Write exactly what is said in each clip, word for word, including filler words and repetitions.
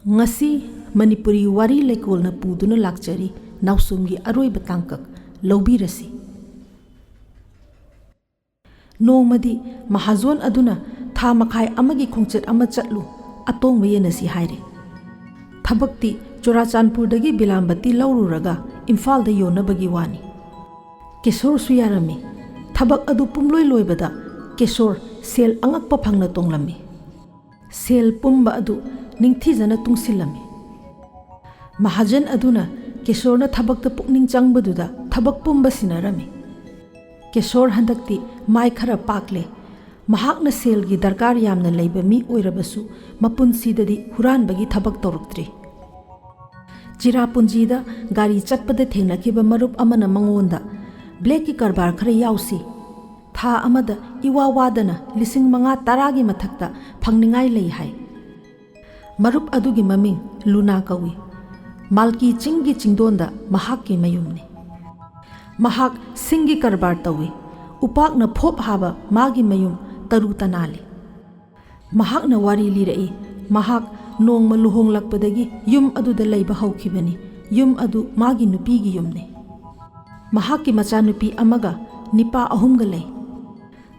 ꯉꯁꯤ ꯃꯅꯤꯄꯨꯔꯤ ꯋꯥꯔꯤ ꯂꯩꯀꯣꯜꯅ ꯄꯨꯗꯨꯅ ꯂꯥꯛꯆꯔꯤ, ꯅꯥꯎꯁꯨꯝꯒꯤ ꯑꯔꯣꯏꯕ ꯇꯥꯡꯀꯛ ꯂꯧꯕꯤꯔꯁꯤ꯫ ꯅꯣꯡꯃꯗꯤ ꯃꯍꯥꯖꯣꯟ ꯑꯗꯨꯅ ꯊꯥ ꯃꯈꯥꯏ ꯑꯃꯒꯤ ꯈꯣꯡꯆꯠ ꯑꯃ ꯆꯠꯂꯨ, ꯑꯇꯣꯡꯕ ꯌꯦꯟꯅꯁꯤ ꯍꯥꯏꯔꯦ꯫ ꯊꯕꯛꯇꯤ ꯆꯨꯔꯥꯆꯥꯟꯄꯨꯔꯗꯒꯤ ꯕꯤꯂꯥꯝꯕꯇꯤ ꯂꯧꯔꯨꯔꯒ ꯏꯝꯐꯥꯜꯗ ꯌꯣꯟꯅꯕꯒꯤ ꯋꯥꯅꯤ꯫ ꯀꯦꯁꯣꯔꯁꯨ ꯌꯥꯔꯝꯃꯤ꯫ ꯊꯕꯛ ꯑꯗꯨ ꯄꯨꯝꯂꯣꯏ ꯂꯣꯏꯕꯗ ꯀꯦꯁꯣꯔ ꯁꯦꯜ ꯑꯉꯛꯄ ꯐꯪꯅ ꯇꯣꯡꯂꯝꯃꯤ꯫ ꯁꯦꯜ ꯄꯨꯝꯕ ꯑꯗꯨ ꯅꯤꯡꯊꯤꯖꯅ ꯇꯨꯡꯁꯤꯜꯂꯝꯃꯤ꯫ ꯃꯍꯥꯖꯟ ꯑꯗꯨꯅ ꯀꯦꯁꯣꯔꯅ ꯊꯕꯛꯇ ꯄꯨꯛꯅꯤꯡ ꯆꯪꯕꯗꯨꯗ ꯊꯕꯛ ꯄꯨꯝꯕ ꯁꯤꯟꯅꯔꯝꯃꯤ꯫ ꯀꯦꯁꯣꯔ ꯍꯟꯗꯛꯇꯤ ꯃꯥꯏ ꯈꯔ ꯄꯥꯛꯂꯦ꯫ ꯃꯍꯥꯛꯅ ꯁꯦꯜꯒꯤ ꯗꯔꯀꯥꯔ ꯌꯥꯝꯅ ꯂꯩꯕ ꯃꯤ ꯑꯣꯏꯔꯕꯁꯨ, ꯃꯄꯨꯟꯁꯤꯗꯗꯤ ꯍꯨꯔꯥꯟꯕꯒꯤ ꯊꯕꯛ ꯇꯧꯔꯛꯇ꯭ꯔꯤ꯫ ꯆꯤꯔꯥꯄꯨꯟꯖꯤꯗ ꯒꯥꯔꯤ ꯆꯠꯄꯗ ꯊꯦꯡꯅꯈꯤꯕ ꯃꯔꯨꯞ ꯑꯃꯅ ꯃꯉꯣꯟꯗ, "ꯕ꯭ꯂꯦꯛꯀꯤ ꯀꯔꯕꯥꯔ ꯈꯔ ꯌꯥꯎꯁꯤ꯫ ꯊꯥ ꯑꯃꯗ ꯏꯋꯥ ꯋꯥꯗꯅ ꯂꯤꯁꯤꯡ ꯃꯉꯥ ꯇꯔꯥꯒꯤ ꯃꯊꯛꯇ ꯐꯪꯅꯤꯡꯉꯥꯏ ꯂꯩ" ꯍꯥꯏ꯫ ꯃꯔꯨꯞ ꯑꯗꯨꯒꯤ ꯃꯃꯤꯡ ꯂꯨꯅꯥ ꯀꯧꯏ꯫ ꯃꯥꯜꯀꯤ ꯆꯤꯡꯒꯤ ꯆꯤꯡꯗꯣꯟꯗ ꯃꯍꯥꯛꯀꯤ ꯃꯌꯨꯝꯅꯤ꯫ ꯃꯍꯥꯛ ꯁꯤꯡꯒꯤ ꯀꯔꯕꯥꯔ ꯇꯧꯏ꯫ ꯎꯄꯥꯛꯅ ꯐꯣꯞ ꯍꯥꯕ ꯃꯥꯒꯤ ꯃꯌꯨꯝ ꯇꯔꯨ ꯇꯅꯥꯜꯂꯤ꯫ ꯃꯍꯥꯛꯅ ꯋꯥꯔꯤ ꯂꯤꯔꯛꯏ, ꯃꯍꯥꯛ ꯅꯣꯡꯃ ꯂꯨꯍꯣꯡꯂꯛꯄꯗꯒꯤ ꯌꯨꯝ ꯑꯗꯨꯗ ꯂꯩꯕ ꯍꯧꯈꯤꯕꯅꯤ꯫ ꯌꯨꯝ ꯑꯗꯨ ꯃꯥꯒꯤ ꯅꯨꯄꯤꯒꯤ ꯌꯨꯝꯅꯤ꯫ ꯃꯍꯥꯛꯀꯤ ꯃꯆꯥꯅꯨꯄꯤ ꯑꯃꯒ ꯅꯤꯄꯥ ꯑꯍꯨꯝꯒ ꯂꯩ꯫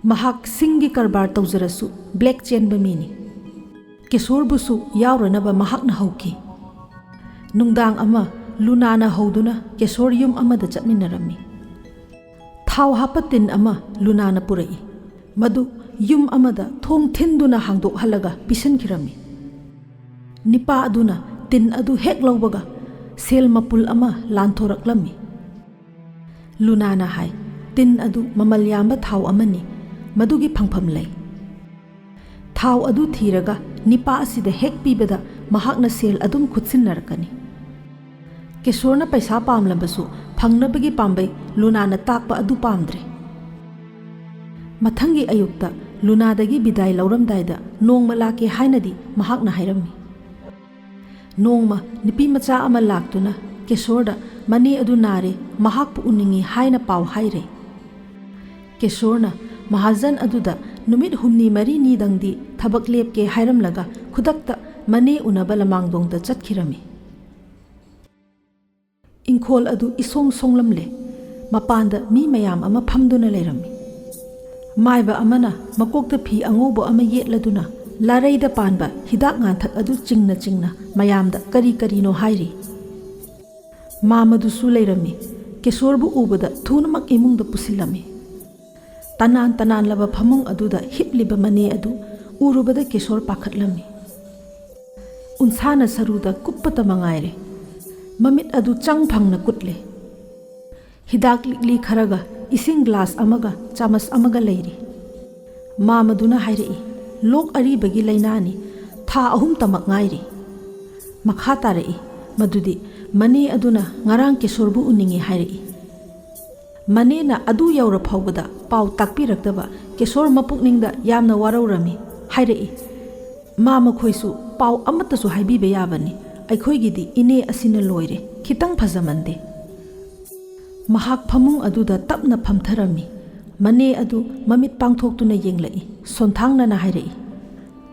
ꯃꯍꯥꯛ ꯁꯤꯡꯒꯤ ꯀꯔꯕꯥꯔ ꯇꯧꯖꯔꯁꯨ ꯕ꯭ꯂꯦꯛ ꯆꯦꯟꯕ ꯃꯤꯅꯤ꯫ ꯀꯦꯁꯣꯔꯕꯨꯁꯨ ꯌꯥꯎꯔꯅꯕ ꯃꯍꯥꯛꯅ ꯍꯧꯈꯤ꯫ ꯅꯨꯡꯗꯥꯡ ꯑꯃ ꯂꯨꯅꯥꯅ ꯍꯧꯗꯨꯅ ꯀꯦꯁꯣꯔ ꯌꯨꯝ ꯑꯃꯗ ꯆꯠꯃꯤꯟꯅꯔꯝꯃꯤ꯫ ꯊꯥꯎ ꯍꯥꯞꯄ ꯇꯤꯟ ꯑꯃ ꯂꯨꯅꯥꯅ ꯄꯨꯔꯛꯏ꯫ ꯃꯗꯨ ꯌꯨꯝ ꯑꯃꯗ ꯊꯣꯡ ꯊꯤꯟꯗꯨꯅ ꯍꯥꯡꯗꯣꯛꯍꯜꯂꯒ ꯄꯤꯁꯤꯟꯈꯤꯔꯝꯃꯤ꯫ ꯅꯤꯄꯥ ꯑꯗꯨꯅ ꯇꯤꯟ ꯑꯗꯨ ꯍꯦꯛ ꯂꯧꯕꯒ ꯁꯦꯜ ꯃꯄꯨꯜ ꯑꯃ ꯂꯥꯟꯊꯣꯔꯛꯂꯝꯃꯤ꯫ ꯂꯨꯅꯥꯅ ꯍꯥꯏ, "ꯇꯤꯟ ꯑꯗꯨ ꯃꯃꯜ ꯌꯥꯝꯕ ꯊꯥꯎ ꯑꯃꯅꯤ, ꯃꯗꯨꯒꯤ ꯐꯪꯐꯝ ꯂꯩ꯫ ꯊꯥꯎ ꯑꯗꯨ ꯊꯤꯔꯒ ꯅꯤꯄꯥ ꯑꯁꯤꯗ ꯍꯦꯛ ꯄꯤꯕꯗ ꯃꯍꯥꯛꯅ ꯁꯦꯜ ꯑꯗꯨꯝ ꯈꯨꯠꯁꯤꯟꯅꯔꯛꯀꯅꯤ"꯫ ꯀꯦꯁꯣꯔꯅ ꯄꯩꯁꯥ ꯄꯥꯝꯂꯕꯁꯨ ꯐꯪꯅꯕꯒꯤ ꯄꯥꯝꯕꯩ ꯂꯨꯅꯥꯅ ꯇꯥꯛꯄ ꯑꯗꯨ ꯄꯥꯝꯗ꯭ꯔꯦ꯫ ꯃꯊꯪꯒꯤ ꯑꯌꯨꯛꯇ ꯂꯨꯅꯥꯗꯒꯤ ꯕꯤꯗꯥꯏ ꯂꯧꯔꯝꯗꯥꯏꯗ ꯅꯣꯡꯃ ꯂꯥꯛꯀꯦ ꯍꯥꯏꯅꯗꯤ ꯃꯍꯥꯛꯅ ꯍꯥꯏꯔꯝꯃꯤ꯫ ꯅꯣꯡꯃ ꯅꯨꯄꯤ ꯃꯆꯥ ꯑꯃ ꯂꯥꯛꯇꯨꯅ ꯀꯦꯁꯣꯔꯗ ꯃꯅꯦ ꯑꯗꯨ ꯅꯥꯔꯦ, ꯃꯍꯥꯛꯄꯨ ꯎꯅꯤꯡꯏ ꯍꯥꯏꯅ ꯄꯥꯎ ꯍꯥꯏꯔꯦ꯫ ꯀꯦꯁꯣꯔꯅ ꯃꯍꯥꯖꯟ ꯑꯗꯨꯗ ꯅꯨꯃꯤꯠ ꯍꯨꯝꯅꯤ ꯃꯔꯤꯅꯤꯗꯪꯗꯤ ꯊꯕꯛ ꯂꯦꯞꯀꯦ ꯍꯥꯏꯔꯝꯂꯒ ꯈꯨꯗꯛꯇ ꯃꯅꯦ ꯎꯅꯕ ꯂꯃꯥꯡꯗꯣꯡꯗ ꯆꯠꯈꯤꯔꯝꯃꯤ꯫ ꯏꯪꯈꯣꯜ ꯑꯗꯨ ꯏꯁꯣꯡ ꯁꯣꯡꯂꯝꯂꯦ꯫ ꯃꯄꯥꯟꯗ ꯃꯤ ꯃꯌꯥꯝ ꯑꯃ ꯐꯝꯗꯨꯅ ꯂꯩꯔꯝꯃꯤ꯫ ꯃꯥꯏꯕ ꯑꯃꯅ ꯃꯀꯣꯛꯇ ꯐꯤ ꯑꯉꯧꯕ ꯑꯃ ꯌꯦꯠꯂꯗꯨꯅ ꯂꯥꯔꯩꯗ ꯄꯥꯟꯕ ꯍꯤꯗꯥꯛ ꯉꯥꯟꯊꯛ ꯑꯗꯨ ꯆꯤꯡꯅ ꯆꯤꯡꯅ ꯃꯌꯥꯝꯗ ꯀꯔꯤ ꯀꯔꯤꯅꯣ ꯍꯥꯏꯔꯤ꯫ ꯃꯥꯃꯗꯨꯁꯨ ꯂꯩꯔꯝꯃꯤ꯫ ꯀꯦꯁꯣꯔꯕꯨ ꯎꯕꯗ ꯊꯨꯅꯃꯛ ꯏꯃꯨꯡꯗ ꯄꯨꯁꯤꯜꯂꯝꯃꯤ꯫ ꯇꯅꯥꯟ ꯇꯅꯥꯟꯂꯕ ꯐꯃꯨꯡ ꯑꯗꯨꯗ ꯍꯤꯞꯂꯤꯕ ꯃꯅꯦ ꯑꯗꯨ ꯎꯔꯨꯕꯗ ꯀꯦꯁꯣꯔ ꯄꯥꯈꯠꯂꯝꯃꯤ꯫ ꯎꯟꯁꯥꯅ ꯁꯔꯨꯗ ꯀꯨꯞꯄꯇ ꯃꯉꯥꯏꯔꯦ꯫ ꯃꯃꯤꯠ ꯑꯗꯨ ꯆꯪ ꯐꯪꯅ ꯀꯨꯠꯂꯦ꯫ ꯍꯤꯗꯥꯛ ꯂꯤꯛꯂꯤ ꯈꯔꯒ ꯏꯁꯤꯡ ꯒ꯭ꯂꯥꯁ ꯑꯃꯒ ꯆꯥꯃꯁ ꯑꯃꯒ ꯂꯩꯔꯤ꯫ ꯃꯥꯃꯗꯨꯅ ꯍꯥꯏꯔꯛꯏ, "ꯂꯣꯛ ꯑꯔꯤꯕꯒꯤ ꯂꯥꯏꯅꯥꯅꯤ, ꯊꯥ ꯑꯍꯨꯝꯇꯃꯛ ꯉꯥꯏꯔꯤ꯫" ꯃꯈꯥ ꯇꯥꯔꯛꯏ ꯃꯗꯨꯗꯤ ꯃꯅꯦ ꯑꯗꯨꯅ ꯉꯔꯥꯡ ꯀꯦꯁꯣꯔꯕꯨ ꯎꯅꯤꯡꯏ ꯍꯥꯏꯔꯛꯏ꯫ ꯃꯅꯦꯅ ꯑꯗꯨ ꯌꯧꯔ ꯐꯥꯎꯕꯗ ꯄꯥꯎ ꯇꯥꯛꯄꯤꯔꯛꯇꯕ ꯀꯦꯁꯣꯔ ꯃꯄꯨꯛꯅꯤꯡꯗ ꯌꯥꯝꯅ ꯋꯥꯔꯧꯔꯝꯃꯤ꯫ ꯍꯥꯏꯔꯛꯏ, "ꯃꯥ ꯃꯈꯣꯏꯁꯨ ꯄꯥꯎ ꯑꯃꯠꯇꯁꯨ ꯍꯥꯏꯕꯤꯕ ꯌꯥꯕꯅꯤ꯫ ꯑꯩꯈꯣꯏꯒꯤꯗꯤ ꯏꯅꯦ ꯑꯁꯤꯅ ꯂꯣꯏꯔꯦ, ꯈꯤꯇꯪ ꯐꯖꯃꯟꯗꯦ꯫" ꯃꯍꯥꯛ ꯐꯃꯨꯡ ꯑꯗꯨꯗ ꯇꯞꯅ ꯐꯝꯊꯔꯝꯃꯤ꯫ ꯃꯅꯦ ꯑꯗꯨ ꯃꯃꯤꯠ ꯄꯥꯡꯊꯣꯛꯇꯨꯅ ꯌꯦꯡꯂꯛꯏ꯫ ꯁꯣꯟꯊꯥꯡꯅꯅ ꯍꯥꯏꯔꯛꯏ,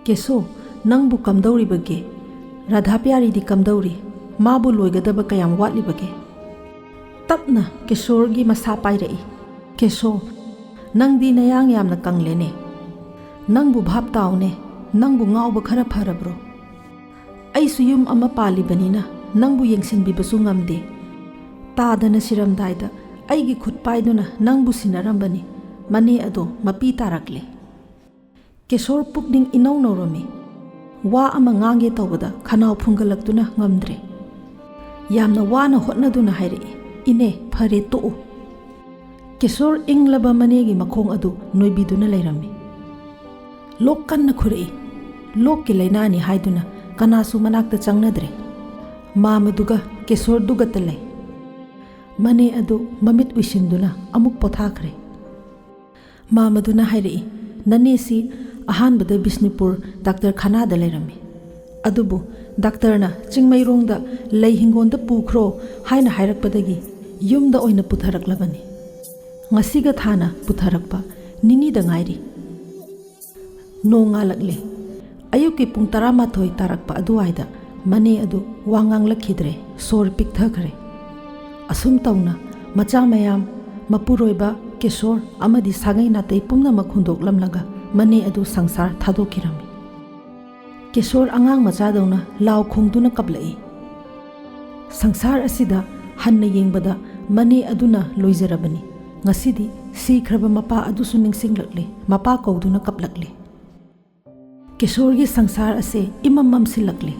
"ꯀꯦꯁꯣ, ꯅꯪꯕꯨ ꯀꯝꯗꯧꯔꯤꯕꯒꯦ? ꯔꯥꯙꯥ ꯄ꯭ꯌꯥꯔꯤꯗꯤ ꯀꯝꯗꯧꯔꯤ? ꯃꯥꯕꯨ ꯂꯣꯏꯒꯗꯕ ꯀꯌꯥꯝ ꯋꯥꯠꯂꯤꯕꯒꯦ?" ꯇꯞꯅ ꯀꯦꯁꯣꯔꯒꯤ ꯃꯁꯥ ꯄꯥꯏꯔꯛꯏ꯫ "ꯀꯦꯁꯣ, ꯅꯪꯗꯤ ꯅꯌꯥꯡ ꯌꯥꯝꯅ ꯀꯪꯂꯦꯅꯦ꯫ ꯅꯪꯕꯨ ꯚꯥꯞ ꯇꯥꯎꯅꯦ, ꯅꯪꯕꯨ ꯉꯥꯎꯕ ꯈꯔ ꯐꯔꯕ꯭ꯔꯣ? ꯑꯩꯁꯨ ꯌꯨꯝ ꯑꯃ ꯄꯥꯜꯂꯤꯕꯅꯤꯅ ꯅꯪꯕꯨ ꯌꯦꯡꯁꯤꯟꯕꯤꯕꯁꯨ ꯉꯝꯗꯦ꯫ ꯇꯥꯗꯅ ꯁꯤꯔꯝꯗꯥꯏꯗ ꯑꯩꯒꯤ ꯈꯨꯠ ꯄꯥꯏꯗꯨꯅ ꯅꯪꯕꯨ ꯁꯤꯟꯅꯔꯝꯕꯅꯤ, ꯃꯅꯦ ꯑꯗꯣ ꯃꯄꯤ ꯇꯥꯔꯛꯂꯦ꯫" ꯀꯦꯁꯣꯔ ꯄꯨꯛꯅꯤꯡ ꯏꯅꯧ ꯅꯧꯔꯝꯃꯤ꯫ ꯋꯥ ꯑꯃ ꯉꯥꯡꯒꯦ ꯇꯧꯕꯗ ꯈꯅꯥꯎ ꯐꯨꯟꯒꯠꯂꯛꯇꯨꯅ ꯉꯝꯗ꯭ꯔꯦ꯫ ꯌꯥꯝꯅ ꯋꯥꯅ ꯍꯣꯠꯅꯗꯨꯅ ꯍꯥꯏꯔꯛꯏ, "ꯏꯅꯦ, ꯐꯔꯦ, ꯇꯣꯛꯎ꯫" ꯀꯦꯁꯣꯔ ꯏꯪꯂꯕ ꯃꯅꯦꯒꯤ ꯃꯈꯣꯡ ꯑꯗꯨ ꯅꯣꯏꯕꯤꯗꯨꯅ ꯂꯩꯔꯝꯃꯤ꯫ ꯂꯣꯛ ꯀꯟꯅ ꯈꯨꯔꯛꯏ꯫ ꯂꯣꯛꯀꯤ ꯂꯥꯏꯅꯥꯅꯤ ꯍꯥꯏꯗꯨꯅ ꯀꯅꯥꯁꯨ ꯃꯅꯥꯛꯇ ꯆꯪꯅꯗ꯭ꯔꯦ꯫ ꯃꯥꯃꯗꯨꯒ ꯀꯦꯁꯣꯔꯗꯨꯒꯇ ꯂꯩ꯫ ꯃꯅꯦ ꯑꯗꯨ ꯃꯃꯤꯠ ꯎꯏꯁꯤꯟꯗꯨꯅ ꯑꯃꯨꯛ ꯄꯣꯊꯥꯈ꯭ꯔꯦ꯫ ꯃꯥꯃꯗꯨꯅ ꯍꯥꯏꯔꯛꯏ, "ꯅꯅꯦꯁꯤ ꯑꯍꯥꯟꯕꯗ ꯕꯤꯁꯅꯨꯄꯨꯔ ꯗꯥꯛꯇꯔ ꯈꯥꯅꯥꯗ ꯂꯩꯔꯝꯃꯤ꯫ ꯑꯗꯨꯕꯨ ꯗꯥꯛꯇꯔꯅ ꯆꯤꯡꯃꯩꯔꯣꯡꯗ ꯂꯩ ꯍꯤꯡꯒꯣꯟꯗ ꯄꯨꯈ꯭ꯔꯣ ꯍꯥꯏꯅ ꯍꯥꯏꯔꯛꯄꯗꯒꯤ ꯌꯨꯝꯗ ꯑꯣꯏꯅ ꯄꯨꯊꯔꯛꯂꯕꯅꯤ꯫ ꯉꯁꯤꯒ ꯊꯥꯅ ꯄꯨꯊꯔꯛꯄ ꯅꯤꯅꯤꯗ ꯉꯥꯏꯔꯤ꯫" ꯅꯣꯡ ꯉꯥꯜꯂꯛꯂꯦ꯫ ꯑꯌꯨꯛꯀꯤ ꯄꯨꯡ ꯇꯔꯥꯃꯥꯊꯣꯏ ꯇꯥꯔꯛꯄ ꯑꯗꯨꯋꯥꯏꯗ ꯃꯅꯦ ꯑꯗꯨ ꯋꯥ ꯉꯥꯡꯂꯛꯈꯤꯗ꯭ꯔꯦ, ꯁꯣꯔ ꯄꯤꯛꯊꯈ꯭ꯔꯦ꯫ ꯑꯁꯨꯝ ꯇꯧꯅ ꯃꯆꯥ ꯃꯌꯥꯝ, ꯃꯄꯨꯔꯣꯏꯕ, ꯀꯦꯁꯣꯔ ꯑꯃꯗꯤ ꯁꯥꯒꯩ ꯅꯥꯇꯩ ꯄꯨꯝꯅꯃꯛ ꯍꯨꯟꯗꯣꯛꯂꯝꯂꯒ ꯃꯅꯦ ꯑꯗꯨ ꯁꯪꯁꯥꯔ ꯊꯥꯗꯣꯛꯈꯤꯔꯝꯃꯤ꯫ ꯀꯦꯁꯣꯔ ꯑꯉꯥꯡ ꯃꯆꯥꯗꯧꯅ ꯂꯥꯎ ꯈꯣꯡꯗꯨꯅ ꯀꯞꯂꯛꯏ꯫ ꯁꯪꯁꯥꯔ ꯑꯁꯤꯗ ꯍꯟꯅ ꯌꯦꯡꯕꯗ ꯃꯅꯦ ꯑꯗꯨꯅ ꯂꯣꯏꯖꯔꯕꯅꯤ꯫ ꯉꯁꯤꯗꯤ ꯁꯤꯈ꯭ꯔꯕ ꯃꯄꯥ ꯑꯗꯨꯁꯨ ꯅꯤꯡꯁꯤꯡꯂꯛꯂꯦ, ꯃꯄꯥ ꯀꯧꯗꯨꯅ ꯀꯞꯂꯛꯂꯦ꯫ ꯀꯦꯁꯣꯔꯒꯤ ꯁꯪꯁꯥꯔ ꯑꯁꯦ ꯏꯃꯝ ꯃꯝꯁꯤꯜꯂꯛꯂꯦ꯫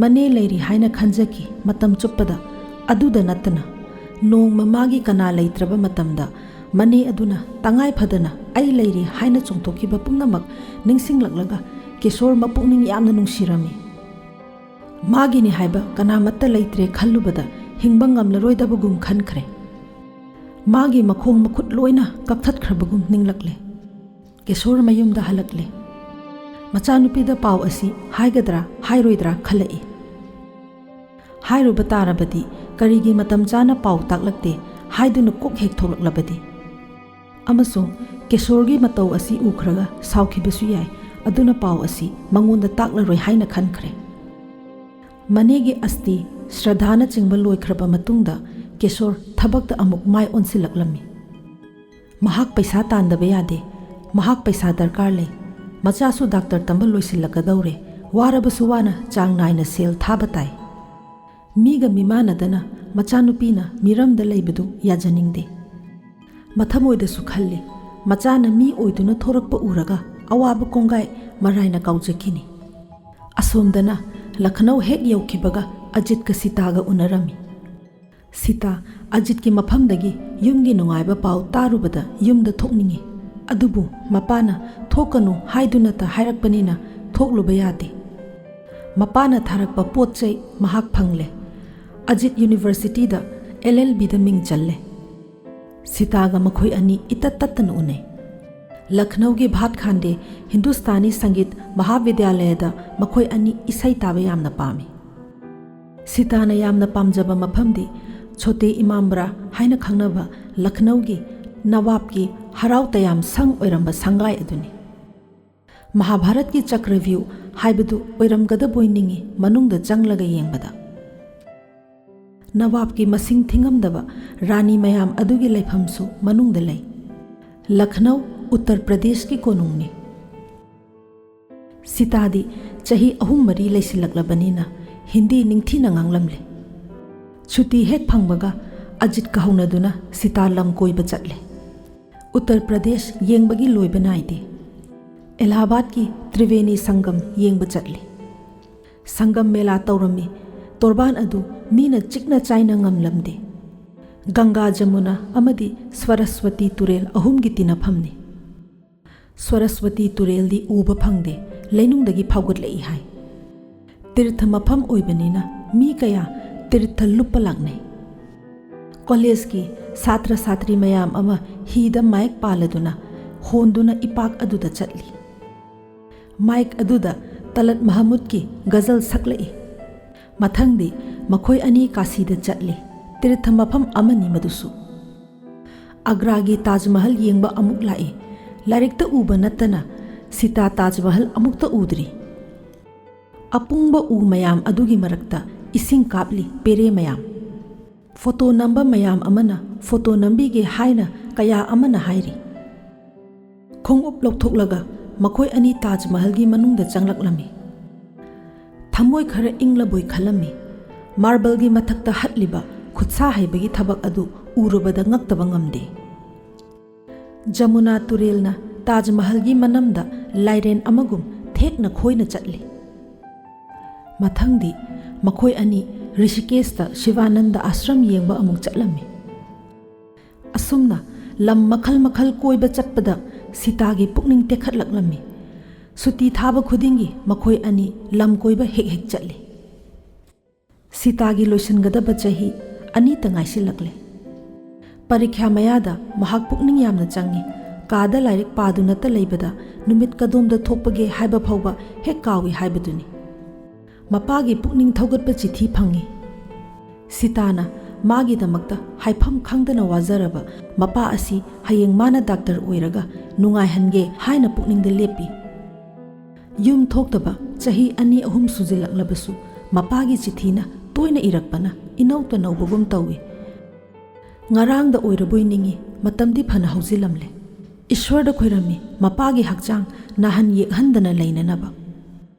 ꯃꯅꯦ ꯂꯩꯔꯤ ꯍꯥꯏꯅ ꯈꯟꯖꯈꯤ ꯃꯇꯝ ꯆꯨꯞꯄꯗ꯫ ꯑꯗꯨꯗ ꯅꯠꯇꯅ ꯅꯣꯡꯃ ꯃꯥꯒꯤ ꯀꯅꯥ ꯂꯩꯇ꯭ꯔꯕ ꯃꯇꯝꯗ ꯃꯅꯦ ꯑꯗꯨꯅ ꯇꯉꯥꯏ ꯐꯗꯅ "ꯑꯩ ꯂꯩꯔꯤ" ꯍꯥꯏꯅ ꯆꯣꯡꯊꯣꯛꯈꯤꯕ ꯄꯨꯝꯅꯃꯛ ꯅꯤꯡꯁꯤꯡꯂꯛꯂꯒ ꯀꯦꯁꯣꯔ ꯃꯄꯨꯛꯅꯤꯡ ꯌꯥꯝꯅ ꯅꯨꯡꯁꯤꯔꯝꯃꯤ꯫ ꯃꯥꯒꯤꯅꯤ ꯍꯥꯏꯕ ꯀꯅꯥꯃꯠꯇ ꯂꯩꯇ꯭ꯔꯦ ꯈꯜꯂꯨꯕꯗ ꯍꯤꯡꯕ ꯉꯝꯂꯔꯣꯏꯗꯕꯒꯨꯝ ꯈꯟꯈ꯭ꯔꯦ꯫ ꯃꯥꯒꯤ ꯃꯈꯣꯡ ꯃꯈꯨꯠ ꯂꯣꯏꯅ ꯀꯛꯊꯠꯈ꯭ꯔꯕꯒꯨꯝ ꯅꯤꯡꯂꯛꯂꯦ꯫ ꯀꯦꯁꯣꯔ ꯃꯌꯨꯝꯗ ꯍꯜꯂꯛꯂꯦ꯫ ꯃꯆꯥꯅꯨꯄꯤꯗ ꯄꯥꯎ ꯑꯁꯤ ꯍꯥꯏꯒꯗ꯭ꯔꯥ ꯍꯥꯏꯔꯣꯏꯗ꯭ꯔꯥ ꯈꯜꯂꯛꯏ꯫ ꯍꯥꯏꯔꯨꯕ ꯇꯥꯔꯕꯗꯤ ꯀꯔꯤꯒꯤ ꯃꯇꯝ ꯆꯥꯅ ꯄꯥꯎ ꯇꯥꯛꯂꯛꯇꯦ ꯍꯥꯏꯗꯨꯅ ꯀꯣꯛ ꯍꯦꯛ ꯊꯣꯛꯂꯛꯂꯕꯗꯤ? ꯑꯃꯁꯨꯡ ꯀꯦꯁꯣꯔꯒꯤ ꯃꯇꯧ ꯑꯁꯤ ꯎꯈ꯭ꯔꯒ ꯁꯥꯎꯈꯤꯕꯁꯨ ꯌꯥꯏ, ꯑꯗꯨꯅ ꯄꯥꯎ ꯑꯁꯤ ꯃꯉꯣꯟꯗ ꯇꯥꯛꯂꯔꯣꯏ ꯍꯥꯏꯅ ꯈꯟꯈ꯭ꯔꯦ꯫ ꯃꯅꯦꯒꯤ ꯑꯁꯇꯤ ꯁ꯭ꯔꯗꯥꯅꯆꯤꯡꯕ ꯂꯣꯏꯈ꯭ꯔꯕ ꯃꯇꯨꯡꯗ ꯀꯦꯁꯣꯔ ꯊꯕꯛꯇ ꯑꯃꯨꯛ ꯃꯥꯏ ꯑꯣꯟꯁꯤꯜꯂꯛꯂꯝꯃꯤ꯫ ꯃꯍꯥꯛ ꯄꯩꯁꯥ ꯇꯥꯟꯗꯕ ꯌꯥꯗꯦ꯫ ꯃꯍꯥꯛ ꯄꯩꯁꯥ ꯗꯔꯀꯥꯔ ꯂꯩ꯫ ꯃꯆꯥꯁꯨ ꯗꯥꯛꯇꯔ ꯇꯝꯕ ꯂꯣꯏꯁꯤꯜꯂꯛꯀꯗꯧꯔꯦ꯫ ꯋꯥꯔꯕꯁꯨ ꯋꯥꯅ ꯆꯥꯡ ꯅꯥꯏꯅ ꯁꯦꯜ ꯊꯥꯕ ꯇꯥꯏ꯫ ꯃꯤꯒ ꯃꯤꯃꯥꯟꯅꯗꯅ ꯃꯆꯥꯅꯨꯄꯤꯅ ꯃꯤꯔꯝꯗ ꯂꯩꯕꯗꯨ ꯌꯥꯖꯅꯤꯡꯗꯦ꯫ ꯃꯊꯃꯣꯏꯗꯁꯨ ꯈꯜꯂꯤ, ꯃꯆꯥꯅ ꯃꯤ ꯑꯣꯏꯗꯨꯅ ꯊꯣꯔꯛꯄ ꯎꯔꯒ ꯑꯋꯥꯕ ꯀꯣꯡꯒꯥꯏ ꯃꯔꯥꯏꯅ ꯀꯥꯎꯖꯈꯤꯅꯤ꯫ ꯑꯁꯣꯝꯗꯅ ꯂꯈꯅꯧ ꯍꯦꯛ ꯌꯧꯈꯤꯕꯒ ꯑꯖꯤꯠꯀ ꯁꯤꯇꯥꯒ ꯎꯅꯔꯝꯃꯤ꯫ ꯁꯤꯇꯥ ꯑꯖꯤꯠꯀꯤ ꯃꯐꯝꯗꯒꯤ ꯌꯨꯝꯒꯤ ꯅꯨꯡꯉꯥꯏꯕ ꯄꯥꯎ ꯇꯥꯔꯨꯕꯗ ꯌꯨꯝꯗ ꯊꯣꯛꯅꯤꯡꯏ꯫ ꯑꯗꯨꯕꯨ ꯃꯄꯥꯅ "ꯊꯣꯛꯀꯅꯨ" ꯍꯥꯏꯗꯨꯅꯇ ꯍꯥꯏꯔꯛꯄꯅꯤꯅ ꯊꯣꯛꯂꯨꯕ ꯌꯥꯗꯦ꯫ ꯃꯄꯥꯅ ꯊꯥꯔꯛꯄ ꯄꯣꯠ ꯆꯩ ꯃꯍꯥꯛ ꯐꯪꯂꯦ꯫ ꯑꯖꯤꯠ ꯌꯨꯅꯤꯚꯔꯁꯤꯇꯤꯗ ꯑꯦꯜ ꯑꯦꯜ ꯕꯤꯗ ꯃꯤꯡ ꯆꯜꯂꯦ꯫ ꯁꯤꯇꯥꯒ ꯃꯈꯣꯏ ꯑꯅꯤ ꯏꯇꯠ ꯇꯠꯇꯅ ꯎꯅꯩ꯫ ꯂꯈꯅꯧꯒꯤ ꯚꯥꯠ ꯈꯥꯟꯗꯦ ꯍꯤꯟꯗꯨꯁꯇꯥꯅꯤ ꯁꯪꯒꯤꯠ ꯃꯍꯥꯕꯤꯗ꯭ꯌꯥꯂꯌꯗ ꯃꯈꯣꯏ ꯑꯅꯤ ꯏꯁꯩ ꯇꯥꯕ ꯌꯥꯝꯅ ꯄꯥꯝꯃꯤ꯫ ꯁꯤꯇꯥꯅ ꯌꯥꯝꯅ ꯄꯥꯝꯖꯕ ꯃꯐꯝꯗꯤ ꯁꯣꯇꯦ ꯏꯃꯥꯝꯕ꯭ꯔꯥ ꯍꯥꯏꯅ ꯈꯪꯅꯕ ꯂꯈꯅꯧꯒꯤ ꯅꯋꯥꯕꯀꯤ ꯍꯔꯥꯎ ꯇꯌꯥꯝ ꯁꯪ ꯑꯣꯏꯔꯝꯕ ꯁꯪꯒꯥꯏ ꯑꯗꯨꯅꯤ꯫ ꯃꯍꯥꯚꯥꯔꯠꯀꯤ ꯆꯀ꯭ꯔꯚ꯭ꯌꯨꯍ ꯍꯥꯏꯕꯗꯨ ꯑꯣꯏꯔꯝꯒꯗꯕꯣꯏ ꯅꯤꯡꯏ ꯃꯅꯨꯡꯗ ꯆꯪꯂꯒ ꯌꯦꯡꯕꯗ꯫ ꯅꯋꯥꯕꯀꯤ ꯃꯁꯤꯡ ꯊꯤꯉꯝꯗꯕ ꯔꯥꯅꯤ ꯃꯌꯥꯝ ꯑꯗꯨꯒꯤ ꯂꯩꯐꯝꯁꯨ ꯃꯅꯨꯡꯗ ꯂꯩ꯫ ꯂꯈꯅꯧ, ꯎꯠꯇꯔ ꯄ꯭ꯔꯗꯦꯁꯀꯤ ꯀꯣꯅꯨꯡꯅꯤ꯫ ꯁꯤꯇꯥꯗꯤ ꯆꯍꯤ ꯑꯍꯨꯝ ꯃꯔꯤ ꯂꯩꯁꯤꯜꯂꯛꯂꯕꯅꯤꯅ ꯍꯤꯟꯗꯤ ꯅꯤꯡꯊꯤꯅ ꯉꯥꯡꯂꯝꯂꯦ꯫ ꯁꯨꯇꯤ ꯍꯦꯛ ꯐꯪꯕꯒ ꯑꯖꯤꯠꯀ ꯍꯧꯅꯗꯨꯅ ꯁꯤꯇꯥ ꯂꯝ ꯀꯣꯏꯕ ꯆꯠꯂꯦ꯫ ꯎꯠꯇꯔ ꯄ꯭ꯔꯗꯦꯁ ꯌꯦꯡꯕꯒꯤ ꯂꯣꯏꯕ ꯅꯥꯏꯗꯦ꯫ ꯑꯦꯂꯥꯍꯥꯕꯥꯗꯀꯤ ꯇ꯭ꯔꯤꯕꯦꯅꯤ ꯁꯪꯒꯝ ꯌꯦꯡꯕ ꯆꯠꯂꯤ꯫ ꯁꯪꯒꯝ ꯃꯦꯂꯥ ꯇꯧꯔꯝꯃꯤ꯫ ꯇꯣꯔꯕꯥꯟ ꯑꯗꯨ ꯃꯤꯅ ꯆꯤꯛꯅ ꯆꯥꯏꯅ ꯉꯝꯂꯝꯗꯦ꯫ ꯒꯪꯒꯥ, ꯖꯃꯨꯅꯥ ꯑꯃꯗꯤ ꯁ꯭ꯋꯔꯁꯋꯇꯤ ꯇꯨꯔꯦꯜ ꯑꯍꯨꯝꯒꯤ ꯇꯤꯟꯅꯐꯝꯅꯤ꯫ ꯁ꯭ꯋꯔꯁꯋꯇꯤ ꯇꯨꯔꯦꯜꯗꯤ ꯎꯕ ꯐꯪꯗꯦ, ꯂꯩꯅꯨꯡꯗꯒꯤ ꯐꯥꯎꯒꯠꯂꯛꯏ ꯍꯥꯏ꯫ ꯇꯤꯔꯊ ꯃꯐꯝ ꯑꯣꯏꯕꯅꯤꯅ ꯃꯤ ꯀꯌꯥ ꯇꯤꯔꯊ ꯂꯨꯞꯄ ꯂꯥꯛꯅꯩ꯫ ꯀꯣꯂꯦꯖꯀꯤ ꯁꯥꯇ꯭ꯔ ꯁꯥꯇ꯭ꯔꯤ ꯃꯌꯥꯝ ꯑꯃ ꯍꯤꯗ ꯃꯥꯏꯛ ꯄꯥꯜꯂꯗꯨꯅ ꯍꯣꯟꯗꯨꯅ ꯏꯄꯥꯛ ꯑꯗꯨꯗ ꯆꯠꯂꯤ꯫ ꯃꯥꯏꯛ ꯑꯗꯨꯗ ꯇꯂꯠ ꯃꯍꯃꯨꯗꯀꯤ ꯒꯖꯜ ꯁꯛꯂꯛꯏ꯫ ꯃꯊꯪꯗꯤ ꯃꯈꯣꯏ ꯑꯅꯤ ꯀꯥꯁꯤꯗ ꯆꯠꯂꯤ꯫ ꯇꯤꯔꯊ ꯃꯐꯝ ꯑꯃꯅꯤ ꯃꯗꯨꯁꯨ꯫ ꯑꯒ꯭ꯔꯥꯒꯤ ꯇꯥꯖ ꯃꯍꯜ ꯌꯦꯡꯕ ꯑꯃꯨꯛ ꯂꯥꯛꯏ꯫ ꯂꯥꯏꯔꯤꯛꯇ ꯎꯕ ꯅꯠꯇꯅ ꯁꯤꯇꯥ ꯇꯥꯖ ꯃꯍꯜ ꯑꯃꯨꯛꯇ ꯎꯗ꯭ꯔꯤ꯫ ꯑꯄꯨꯡꯕ ꯎ ꯃꯌꯥꯝ ꯑꯗꯨꯒꯤ ꯃꯔꯛꯇ ꯏꯁꯤꯡ ꯀꯥꯞꯂꯤ ꯄꯦꯔꯦ ꯃꯌꯥꯝ꯫ ꯐꯣꯇꯣ ꯅꯝꯕ ꯃꯌꯥꯝ ꯑꯃꯅ ꯐꯣꯇꯣ ꯅꯝꯕꯤꯒꯦ ꯍꯥꯏꯅ ꯀꯌꯥ ꯑꯃꯅ ꯍꯥꯏꯔꯤ꯫ ꯈꯣꯡꯎꯞ ꯂꯧꯊꯣꯛꯂꯒ ꯃꯈꯣꯏ ꯑꯅꯤ ꯇꯥꯖ ꯃꯍꯜꯒꯤ ꯃꯅꯨꯡꯗ ꯆꯪꯂꯛꯂꯝꯃꯤ꯫ ꯊꯃꯣꯏ ꯈꯔ ꯏꯪꯂꯕꯣꯏ ꯈꯜꯂꯝꯃꯤ꯫ ꯃꯥꯔꯕꯜꯒꯤ ꯃꯊꯛꯇ ꯍꯠꯂꯤꯕ ꯈꯨꯠꯁꯥ ꯍꯩꯕꯒꯤ ꯊꯕꯛ ꯑꯗꯨ ꯎꯔꯨꯕꯗ ꯉꯛꯇꯕ ꯉꯝꯗꯦ꯫ ꯖꯃꯨꯅꯥ ꯇꯨꯔꯦꯜꯅ ꯇꯥꯖ ꯃꯍꯜꯒꯤ ꯃꯅꯝꯗ ꯂꯥꯏꯔꯦꯟ ꯑꯃꯒꯨꯝ ꯊꯦꯛꯅ ꯈꯣꯏꯅ ꯆꯠꯂꯤ꯫ ꯃꯊꯪꯗꯤ ꯃꯈꯣꯏ ꯑꯅꯤ ꯔꯤꯁꯤꯀꯦꯁꯇ ꯁꯤꯕꯥꯅꯟꯗ ꯑꯥꯁ꯭ꯔꯝ ꯌꯦꯡꯕ ꯑꯃꯨꯛ ꯆꯠꯂꯝꯃꯤ꯫ ꯑꯁꯨꯝꯅ ꯂꯝ ꯃꯈꯜ ꯃꯈꯜ ꯀꯣꯏꯕ ꯆꯠꯄꯗ ꯁꯤꯇꯥꯒꯤ ꯄꯨꯛꯅꯤꯡ ꯇꯦꯛꯈꯠꯂꯛꯂꯝꯃꯤ꯫ ꯁꯨꯇꯤ ꯊꯥꯕ ꯈꯨꯗꯤꯡꯒꯤ ꯃꯈꯣꯏ ꯑꯅꯤ ꯂꯝ ꯀꯣꯏꯕ ꯍꯦꯛ ꯍꯦꯛ ꯆꯠꯂꯤ꯫ ꯁꯤꯇꯥꯒꯤ ꯂꯣꯏꯁꯤꯟꯒꯗꯕ ꯆꯍꯤ ꯑꯅꯤꯇ ꯉꯥꯏꯁꯤꯜꯂꯛꯂꯦ꯫ ꯄꯔꯤꯈ꯭ꯌꯥ ꯃꯌꯥꯗ ꯃꯍꯥꯛ ꯄꯨꯛꯅꯤꯡ ꯌꯥꯝꯅ ꯆꯪꯏ꯫ ꯀꯥꯗ ꯂꯥꯏꯔꯤꯛ ꯄꯥꯗꯨꯅꯇ ꯂꯩꯕꯗ ꯅꯨꯃꯤꯠ ꯀꯗꯣꯝꯗ ꯊꯣꯛꯄꯒꯦ ꯍꯥꯏꯕ ꯐꯥꯎꯕ ꯍꯦꯛ ꯀꯥꯎꯏ ꯍꯥꯏꯕꯗꯨꯅꯤ꯫ ꯃꯄꯥꯒꯤ ꯄꯨꯛꯅꯤꯡ ꯊꯧꯒꯠꯄ ꯆꯤꯊꯤ ꯐꯪꯏ꯫ ꯁꯤꯇꯥꯅ ꯃꯥꯒꯤꯗꯃꯛꯇ ꯍꯥꯏꯐꯝ ꯈꯪꯗꯅ ꯋꯥꯖꯔꯕ ꯃꯄꯥ ꯑꯁꯤ ꯍꯌꯦꯡ ꯃꯥꯅ ꯗꯥꯛꯇꯔ ꯑꯣꯏꯔꯒ ꯅꯨꯡꯉꯥꯏꯍꯟꯒꯦ ꯍꯥꯏꯅ ꯄꯨꯛꯅꯤꯡꯗ ꯂꯦꯞꯄꯤ꯫ ꯌꯨꯝ ꯊꯣꯛꯇꯕ ꯆꯍꯤ ꯑꯅꯤ ꯑꯍꯨꯝ ꯁꯨꯖꯤꯜꯂꯛꯂꯕꯁꯨ, ꯃꯄꯥꯒꯤ ꯆꯤꯊꯤꯅ ꯇꯣꯏꯅ ꯏꯔꯛꯄꯅ ꯏꯅꯧ ꯇꯅꯧꯕꯒꯨꯝ ꯇꯧꯏ꯫ ꯉꯔꯥꯡꯗ ꯑꯣꯏꯔꯕꯣꯏ ꯅꯤꯡꯏ꯫ ꯃꯇꯝꯗꯤ ꯐꯅ ꯍꯧꯖꯤꯜꯂꯝꯂꯦ꯫ ꯏꯁ꯭ꯋꯔꯗ ꯈꯣꯏꯔꯝꯃꯤ, ꯃꯄꯥꯒꯤ ꯍꯛꯆꯥꯡ ꯅꯥꯍꯟ ꯌꯦꯛꯍꯟꯗꯅ ꯂꯩꯅꯅꯕ꯫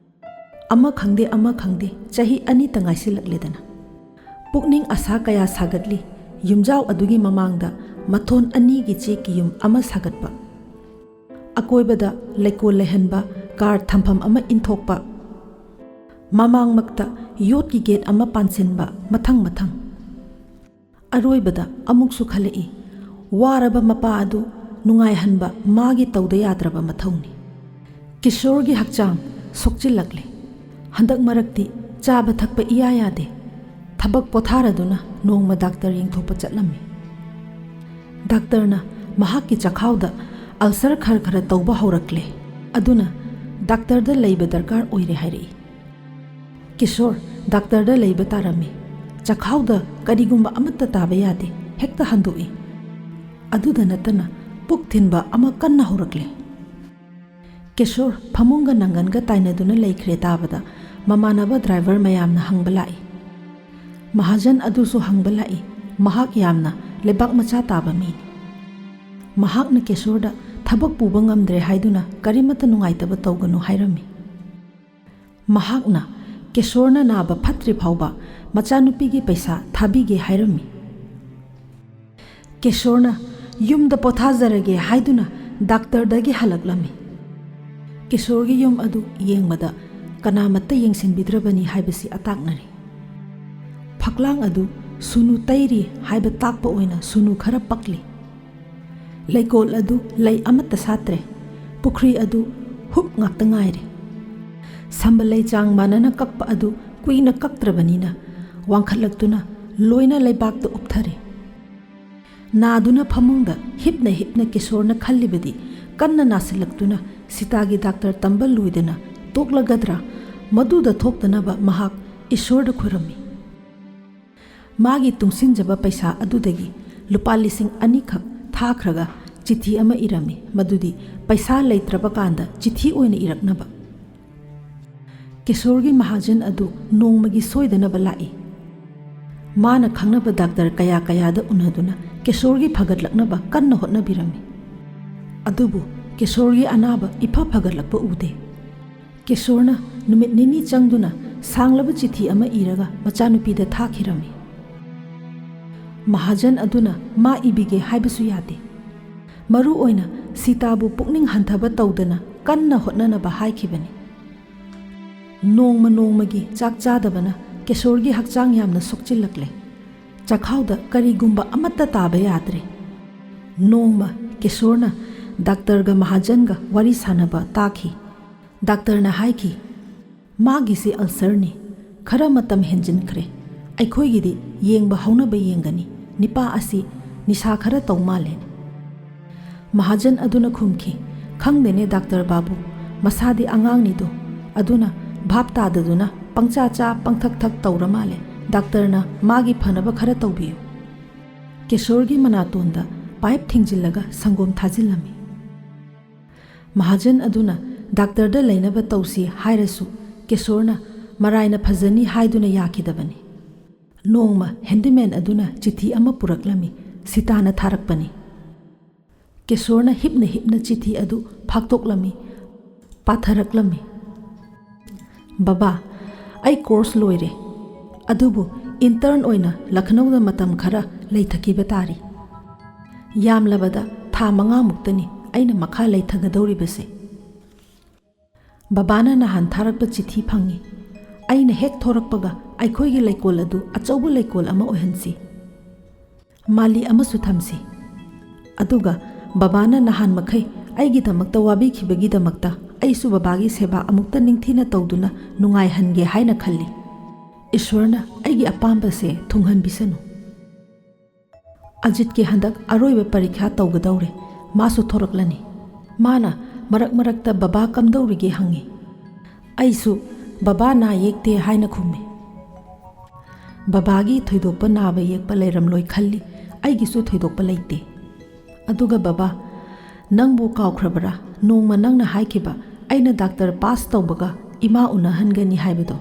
ꯑꯃ ꯈꯪꯗꯦ, ꯑꯃ ꯈꯪꯗꯦ, ꯆꯍꯤ ꯑꯅꯤꯇ ꯉꯥꯏꯁꯤꯜꯂꯛꯂꯦꯗꯅ꯫ ꯄꯨꯛꯅꯤꯡ ꯑꯁꯥ ꯀꯌꯥ ꯁꯥꯒꯠꯂꯤ꯫ ꯌꯨꯝꯖꯥꯎ ꯑꯗꯨꯒꯤ ꯃꯃꯥꯡꯗ ꯃꯊꯣꯟ ꯑꯅꯤꯒꯤ ꯆꯦꯛꯀꯤ ꯌꯨꯝ ꯑꯃ ꯁꯥꯒꯠꯄ, ꯑꯀꯣꯏꯕꯗ ꯂꯩꯀꯣꯜ ꯂꯩꯍꯟꯕ, ꯀꯥꯔ ꯊꯝꯐꯝ ꯑꯃ ꯏꯟꯊꯣꯛꯄ, ꯃꯃꯥꯡꯃꯛꯇ ꯌꯣꯠꯀꯤ ꯒꯦꯠ ꯑꯃ ꯄꯥꯟꯁꯤꯟꯕ, ꯃꯊꯪ ꯃꯊꯪ꯫ ꯑꯔꯣꯏꯕꯗ ꯑꯃꯨꯛꯁꯨ ꯈꯜꯂꯛꯏ, ꯋꯥꯔꯕ ꯃꯄꯥ ꯑꯗꯨ ꯅꯨꯡꯉꯥꯏꯍꯟꯕ ꯃꯥꯒꯤ ꯇꯧꯗ ꯌꯥꯗ꯭ꯔꯕ ꯃꯊꯧꯅꯤ꯫ ꯀꯤꯁꯣꯔꯒꯤ ꯍꯛꯆꯥꯡ ꯁꯣꯛꯆꯤꯜꯂꯛꯂꯦ꯫ ꯍꯟꯗꯛ ꯃꯔꯛꯇꯤ ꯆꯥꯕ ꯊꯛꯄ ꯏꯌꯥ ꯌꯥꯗꯦ꯫ ꯊꯕꯛ ꯄꯣꯊꯥꯔꯗꯨꯅ ꯅꯣꯡꯃ ꯗꯥꯛꯇꯔ ꯌꯦꯡꯊꯣꯛꯄ ꯆꯠꯂꯝꯃꯤ꯫ ꯗꯥꯛꯇꯔꯅ ꯃꯍꯥꯛꯀꯤ ꯆꯈꯥꯎꯗ ꯑꯜꯁꯔ ꯈꯔ ꯈꯔ ꯇꯧꯕ ꯍꯧꯔꯛꯂꯦ, ꯑꯗꯨꯅ ꯗꯥꯛꯇꯔꯗ ꯂꯩꯕ ꯗꯔꯀꯥꯔ ꯑꯣꯏꯔꯦ ꯍꯥꯏꯔꯛꯏ꯫ ꯀꯤꯁꯣꯔ ꯗꯥꯛꯇꯔꯗ ꯂꯩꯕ ꯇꯥꯔꯝꯃꯤ꯫ ꯆꯈꯥꯎꯗ ꯀꯔꯤꯒꯨꯝꯕ ꯑꯃꯠꯇ ꯇꯥꯕ ꯌꯥꯗꯦ, ꯍꯦꯛꯇ ꯍꯟꯗꯣꯛꯏ꯫ ꯑꯗꯨꯗ ꯅꯠꯇꯅ ꯄꯨꯛ ꯊꯤꯟꯕ ꯑꯃ ꯀꯟꯅ ꯍꯧꯔꯛꯂꯦ꯫ ꯀꯤꯁꯣꯔ ꯐꯃꯨꯡꯒ ꯅꯪꯒꯟꯒ ꯇꯥꯏꯅꯗꯨꯅ ꯂꯩꯈ꯭ꯔꯦ ꯇꯥꯕꯗ ꯃꯃꯥꯟꯅꯕ ꯗ꯭ꯔꯥꯏꯚꯔ ꯃꯌꯥꯝꯅ ꯍꯪꯕ ꯂꯥꯛꯏ꯫ ꯃꯍꯥꯖꯟ ꯑꯗꯨꯁꯨ ꯍꯪꯕ ꯂꯥꯛꯏ꯫ ꯃꯍꯥꯛ ꯌꯥꯝꯅ ꯂꯩꯕꯥꯛ ꯃꯆꯥ ꯇꯥꯕ ꯃꯤꯅꯤ꯫ ꯃꯍꯥꯛꯅ ꯀꯤꯁꯣꯔꯗ ꯊꯕꯛ ꯄꯨꯕ ꯉꯝꯗ꯭ꯔꯦ ꯍꯥꯏꯗꯨꯅ ꯀꯔꯤꯃꯠꯇ ꯅꯨꯡꯉꯥꯏꯇꯕ ꯇꯧꯒꯅꯨ ꯍꯥꯏꯔꯝꯃꯤ꯫ ꯃꯍꯥꯛꯅ ꯀꯤꯁꯣꯔꯅ ꯅꯥꯕ ꯐꯠꯇ꯭ꯔꯤ ꯐꯥꯎꯕ ꯃꯆꯥꯅꯨꯄꯤꯒꯤ ꯄꯩꯁꯥ ꯊꯥꯕꯤꯒꯦ ꯍꯥꯏꯔꯝꯃꯤ꯫ ꯀꯤꯁꯣꯔꯅ ꯌꯨꯝꯗ ꯄꯣꯊꯥꯖꯔꯒꯦ ꯍꯥꯏꯗꯨꯅ ꯗꯥꯛꯇꯔꯗꯒꯤ ꯍꯜꯂꯛꯂꯝꯃꯤ꯫ ꯀꯤꯁꯣꯔꯒꯤ ꯌꯨꯝ ꯑꯗꯨ ꯌꯦꯡꯕꯗ ꯀꯅꯥꯃꯠꯇ ꯌꯦꯡꯁꯤꯟꯕꯤꯗ꯭ꯔꯕꯅꯤ ꯍꯥꯏꯕꯁꯤ ꯑꯇꯥꯛꯅꯔꯤ꯫ ꯐꯛꯂꯥꯡ ꯑꯗꯨ ꯁꯨꯅꯨ ꯇꯩꯔꯤ ꯍꯥꯏꯕ ꯇꯥꯛꯄ ꯑꯣꯏꯅ ꯁꯨꯅꯨ ꯈꯔ ꯄꯛꯂꯤ꯫ ꯂꯩꯀꯣꯜ ꯑꯗꯨ ꯂꯩ ꯑꯃꯠꯇ ꯁꯥꯠꯇ꯭ꯔꯦ꯫ ꯄꯨꯈ꯭ꯔꯤ ꯑꯗꯨ ꯍꯨꯞ ꯉꯥꯛꯇ ꯉꯥꯏꯔꯦ꯫ ꯁꯝꯕ ꯂꯩꯆꯥꯡ ꯃꯥꯟꯅꯅ ꯀꯛꯄ ꯑꯗꯨ ꯀꯨꯏꯅ ꯀꯛꯇ꯭ꯔꯕꯅꯤꯅ ꯋꯥꯡꯈꯠꯂꯛꯇꯨꯅ ꯂꯣꯏꯅ ꯂꯩꯕꯥꯛꯇ ꯎꯞꯊꯔꯦ꯫ ꯅꯥꯗꯨꯅ ꯐꯃꯨꯡꯗ ꯍꯤꯞꯅ ꯍꯤꯞꯅ ꯀꯤꯁꯣꯔꯅ ꯈꯜꯂꯤꯕꯗꯤ, ꯀꯟꯅ ꯅꯥꯁꯤꯜꯂꯛꯇꯨꯅ ꯁꯤꯇꯥꯒꯤ ꯗꯥꯛꯇꯔ ꯇꯝꯕ ꯂꯣꯏꯗꯅ ꯇꯣꯛꯂꯒꯗ꯭ꯔꯥ? ꯃꯗꯨꯗ ꯊꯣꯛꯇꯅꯕ ꯃꯍꯥꯛ ꯏꯁ꯭ꯋꯔꯗ ꯈꯨꯔꯝꯃꯤ꯫ ꯃꯥꯒꯤ ꯇꯨꯡꯁꯤꯟꯖꯕ ꯄꯩꯁꯥ ꯑꯗꯨꯗꯒꯤ ꯂꯨꯄꯥ ꯂꯤꯁꯤꯡ ꯑꯅꯤꯈꯛ ꯊꯥꯈ꯭ꯔꯒ ꯆꯤꯊꯤ ꯑꯃ ꯏꯔꯝꯃꯤ, ꯃꯗꯨꯗꯤ ꯄꯩꯁꯥ ꯂꯩꯇ꯭ꯔꯕ ꯀꯥꯟꯗ ꯆꯤꯊꯤ ꯑꯣꯏꯅ ꯏꯔꯛꯅꯕ꯫ ꯀꯤꯁꯣꯔꯒꯤ ꯃꯍꯥꯖꯟ ꯑꯗꯨ ꯅꯣꯡꯃꯒꯤ ꯁꯣꯏꯗꯅꯕ ꯂꯥꯛꯏ꯫ ꯃꯥꯅ ꯈꯪꯅꯕ ꯗꯥꯛꯇꯔ ꯀꯌꯥ ꯀꯌꯥꯗ ꯎꯅꯗꯨꯅ ꯀꯤꯁꯣꯔꯒꯤ ꯐꯒꯠꯂꯛꯅꯕ ꯀꯟꯅ ꯍꯣꯠꯅꯕꯤꯔꯝꯃꯤ꯫ ꯑꯗꯨꯕꯨ ꯀꯤꯁꯣꯔꯒꯤ ꯑꯅꯥꯕ ꯏꯐ ꯐꯒꯠꯂꯛꯄ ꯎꯗꯦ꯫ ꯀꯤꯁꯣꯔꯅ ꯅꯨꯃꯤꯠ ꯅꯤꯅꯤ ꯆꯪꯗꯨꯅ ꯁꯥꯡꯂꯕ ꯆꯤꯊꯤ ꯑꯃ ꯏꯔꯒ ꯃꯆꯥꯅꯨꯄꯤꯗ ꯊꯥꯈꯤꯔꯝꯃꯤ꯫ ꯃꯍꯥꯖꯟ ꯑꯗꯨꯅ ꯃꯥ ꯏꯕꯤꯒꯦ ꯍꯥꯏꯕꯁꯨ ꯌꯥꯗꯦ꯫ ꯃꯔꯨ ꯑꯣꯏꯅ ꯁꯤꯇꯥꯕꯨ ꯄꯨꯛꯅꯤꯡ ꯍꯟꯊꯕ ꯇꯧꯗꯅ ꯀꯟꯅ ꯍꯣꯠꯅꯅꯕ ꯍꯥꯏꯈꯤꯕꯅꯤ꯫ ꯅꯣꯡꯃ ꯅꯣꯡꯃꯒꯤ ꯆꯥꯛ ꯆꯥꯗꯕꯅ ꯀꯤꯁꯣꯔꯒꯤ ꯍꯛꯆꯥꯡ ꯌꯥꯝꯅ ꯁꯣꯛꯆꯤꯜꯂꯛꯂꯦ꯫ ꯆꯈꯥꯎꯗ ꯀꯔꯤꯒꯨꯝꯕ ꯑꯃꯠꯇ ꯇꯥꯕ ꯌꯥꯗ꯭ꯔꯦ꯫ ꯅꯣꯡꯃ ꯀꯤꯁꯣꯔꯅ ꯗꯥꯛꯇꯔꯒ ꯃꯍꯥꯖꯟꯒ ꯋꯥꯔꯤ ꯁꯥꯟꯅꯕ ꯇꯥꯈꯤ꯫ ꯗꯥꯛꯇꯔꯅ ꯍꯥꯏꯈꯤ, "ꯃꯥꯒꯤꯁꯤ ꯑꯜꯁꯔꯅꯤ꯫ ꯈꯔ ꯃꯇꯝ ꯍꯦꯟꯖꯤꯟꯈ꯭ꯔꯦ꯫ ꯑꯩꯈꯣꯏꯒꯤꯗꯤ ꯌꯦꯡꯕ ꯍꯧꯅꯕ ꯌꯦꯡꯒꯅꯤ꯫ ꯅꯤꯄꯥ ꯑꯁꯤ ꯅꯤꯁꯥ ꯈꯔ ꯇꯧ ꯃꯥꯜꯂꯦ꯫" ꯃꯍꯥꯖꯟ ꯑꯗꯨꯅ ꯈꯨꯝꯈꯤ, "ꯈꯪꯗꯦꯅꯦ ꯗꯥꯛꯇꯔ ꯕꯥꯕꯨ, ꯃꯁꯥꯗꯤ ꯑꯉꯥꯡꯅꯤꯗꯣ, ꯑꯗꯨꯅ ꯚꯥꯞ ꯇꯥꯗꯗꯨꯅ ꯄꯪꯆꯥ ꯆꯥ ꯄꯪꯊꯛ ꯊꯛ ꯇꯧꯔ ꯃꯥꯜꯂꯦ꯫ ꯗꯥꯛꯇꯔꯅ ꯃꯥꯒꯤ ꯐꯅꯕ ꯈꯔ ꯇꯧꯕꯤꯌꯨ꯫" ꯀꯤꯁꯣꯔꯒꯤ ꯃꯅꯥꯇꯣꯟꯗ ꯄꯥꯏꯞ ꯊꯤꯡꯖꯤꯜꯂꯒ ꯁꯪꯒꯣꯝ ꯊꯥꯖꯤꯜꯂꯝꯃꯤ꯫ ꯃꯍꯥꯖꯟ ꯑꯗꯨꯅ ꯗꯥꯛꯇꯔꯗ ꯂꯩꯅꯕ ꯇꯧꯁꯤ ꯍꯥꯏꯔꯁꯨ ꯀꯤꯁꯣꯔꯅ ꯃꯔꯥꯏꯅ ꯐꯖꯅꯤ ꯍꯥꯏꯗꯨꯅ ꯌꯥꯈꯤꯗꯕꯅꯤ꯫ ꯅꯣꯡꯃ ꯍꯦꯟꯗꯤꯃꯦꯟ ꯑꯗꯨꯅ ꯆꯤꯊꯤ ꯑꯃ ꯄꯨꯔꯛꯂꯝꯃꯤ꯫ ꯁꯤꯇꯥꯅ ꯊꯥꯔꯛꯄꯅꯤ꯫ ꯀꯤꯁꯣꯔꯅ ꯍꯤꯞꯅ ꯍꯤꯞꯅ ꯆꯤꯊꯤ ꯑꯗꯨ ꯐꯥꯛꯇꯣꯛꯂꯝꯃꯤ, ꯄꯥꯊꯔꯛꯂꯝꯃꯤ꯫ "ꯕꯕꯥ, ꯑꯩ ꯀꯣꯔꯁ ꯂꯣꯏꯔꯦ, ꯑꯗꯨꯕꯨ ꯏꯟꯇꯔꯟ ꯑꯣꯏꯅ ꯂꯈꯅꯧꯗ ꯃꯇꯝ ꯈꯔ ꯂꯩꯊꯈꯤꯕ ꯇꯥꯔꯤ꯫ ꯌꯥꯝꯂꯕꯗ ꯊꯥ ꯃꯉꯥꯃꯨꯛꯇꯅꯤ ꯑꯩꯅ ꯃꯈꯥ ꯂꯩꯊꯒꯗꯧꯔꯤꯕꯁꯦ꯫" ꯕꯕꯥꯅ ꯅꯍꯥꯟ ꯊꯥꯔꯛꯄ ꯆꯤꯊꯤ ꯐꯪꯉꯤ꯫ ꯑꯩꯅ ꯍꯦꯛ ꯊꯣꯔꯛꯄꯒ ꯑꯩꯈꯣꯏꯒꯤ ꯂꯩꯀꯣꯜ ꯑꯗꯨ ꯑꯆꯧꯕ ꯂꯩꯀꯣꯜ ꯑꯃ ꯑꯣꯏꯍꯟꯁꯤ꯫ ꯃꯥꯂꯤ ꯑꯃꯁꯨ ꯊꯝꯁꯤ꯫ ꯑꯗꯨꯒ ꯕꯕꯥꯅ ꯅꯍꯥꯟ ꯃꯈꯩ ꯑꯩꯒꯤꯗꯃꯛꯇ ꯋꯥꯕꯤꯈꯤꯕꯒꯤꯗꯃꯛꯇ ꯑꯩꯁꯨ ꯕꯕꯥꯒꯤ ꯁꯦꯕꯥ ꯑꯃꯨꯛꯇ ꯅꯤꯡꯊꯤꯅ ꯇꯧꯗꯨꯅ ꯅꯨꯡꯉꯥꯏꯍꯟꯒꯦ ꯍꯥꯏꯅ ꯈꯜꯂꯤ꯫ ꯏꯁ꯭ꯋꯔꯅ ꯑꯩꯒꯤ ꯑꯄꯥꯝꯕꯁꯦ ꯊꯨꯡꯍꯟꯕꯤꯁꯅꯨ꯫ ꯑꯖꯤꯠꯀꯤ ꯍꯟꯗꯛ ꯑꯔꯣꯏꯕ ꯄꯔꯤꯈ꯭ꯌꯥ ꯇꯧꯒꯗꯧꯔꯦ꯫ ꯃꯥꯁꯨ ꯊꯣꯔꯛꯂꯅꯤ꯫ ꯃꯥꯅ ꯃꯔꯛ ꯃꯔꯛꯇ ꯕꯕꯥ ꯀꯝꯗꯧꯔꯤꯒꯦ ꯍꯪꯉꯤ꯫ ꯑꯩꯁꯨ "ꯕꯕꯥ ꯅꯥ ꯌꯦꯛꯇꯦ" ꯍꯥꯏꯅ ꯈꯨꯝꯃꯤ꯫ ꯕꯕꯥꯒꯤ ꯊꯣꯏꯗꯣꯛꯄ ꯅꯥꯕ ꯌꯦꯛꯄ ꯂꯩꯔꯝꯂꯣꯏ ꯈꯜꯂꯤ꯫ ꯑꯩꯒꯤꯁꯨ ꯊꯣꯏꯗꯣꯛꯄ ꯂꯩꯇꯦ꯫ ꯑꯗꯨꯒ ꯕꯕꯥ, ꯅꯪꯕꯨ ꯀꯥꯎꯈ꯭ꯔꯕꯔꯥ? ꯅꯣꯡꯃ ꯅꯪꯅ ꯍꯥꯏꯈꯤꯕ, ꯑꯩꯅ ꯗꯥꯛꯇꯔ ꯄꯥꯁ ꯇꯧꯕꯒ ꯏꯃꯥ ꯎꯅꯍꯟꯒꯅꯤ ꯍꯥꯏꯕꯗꯣ꯫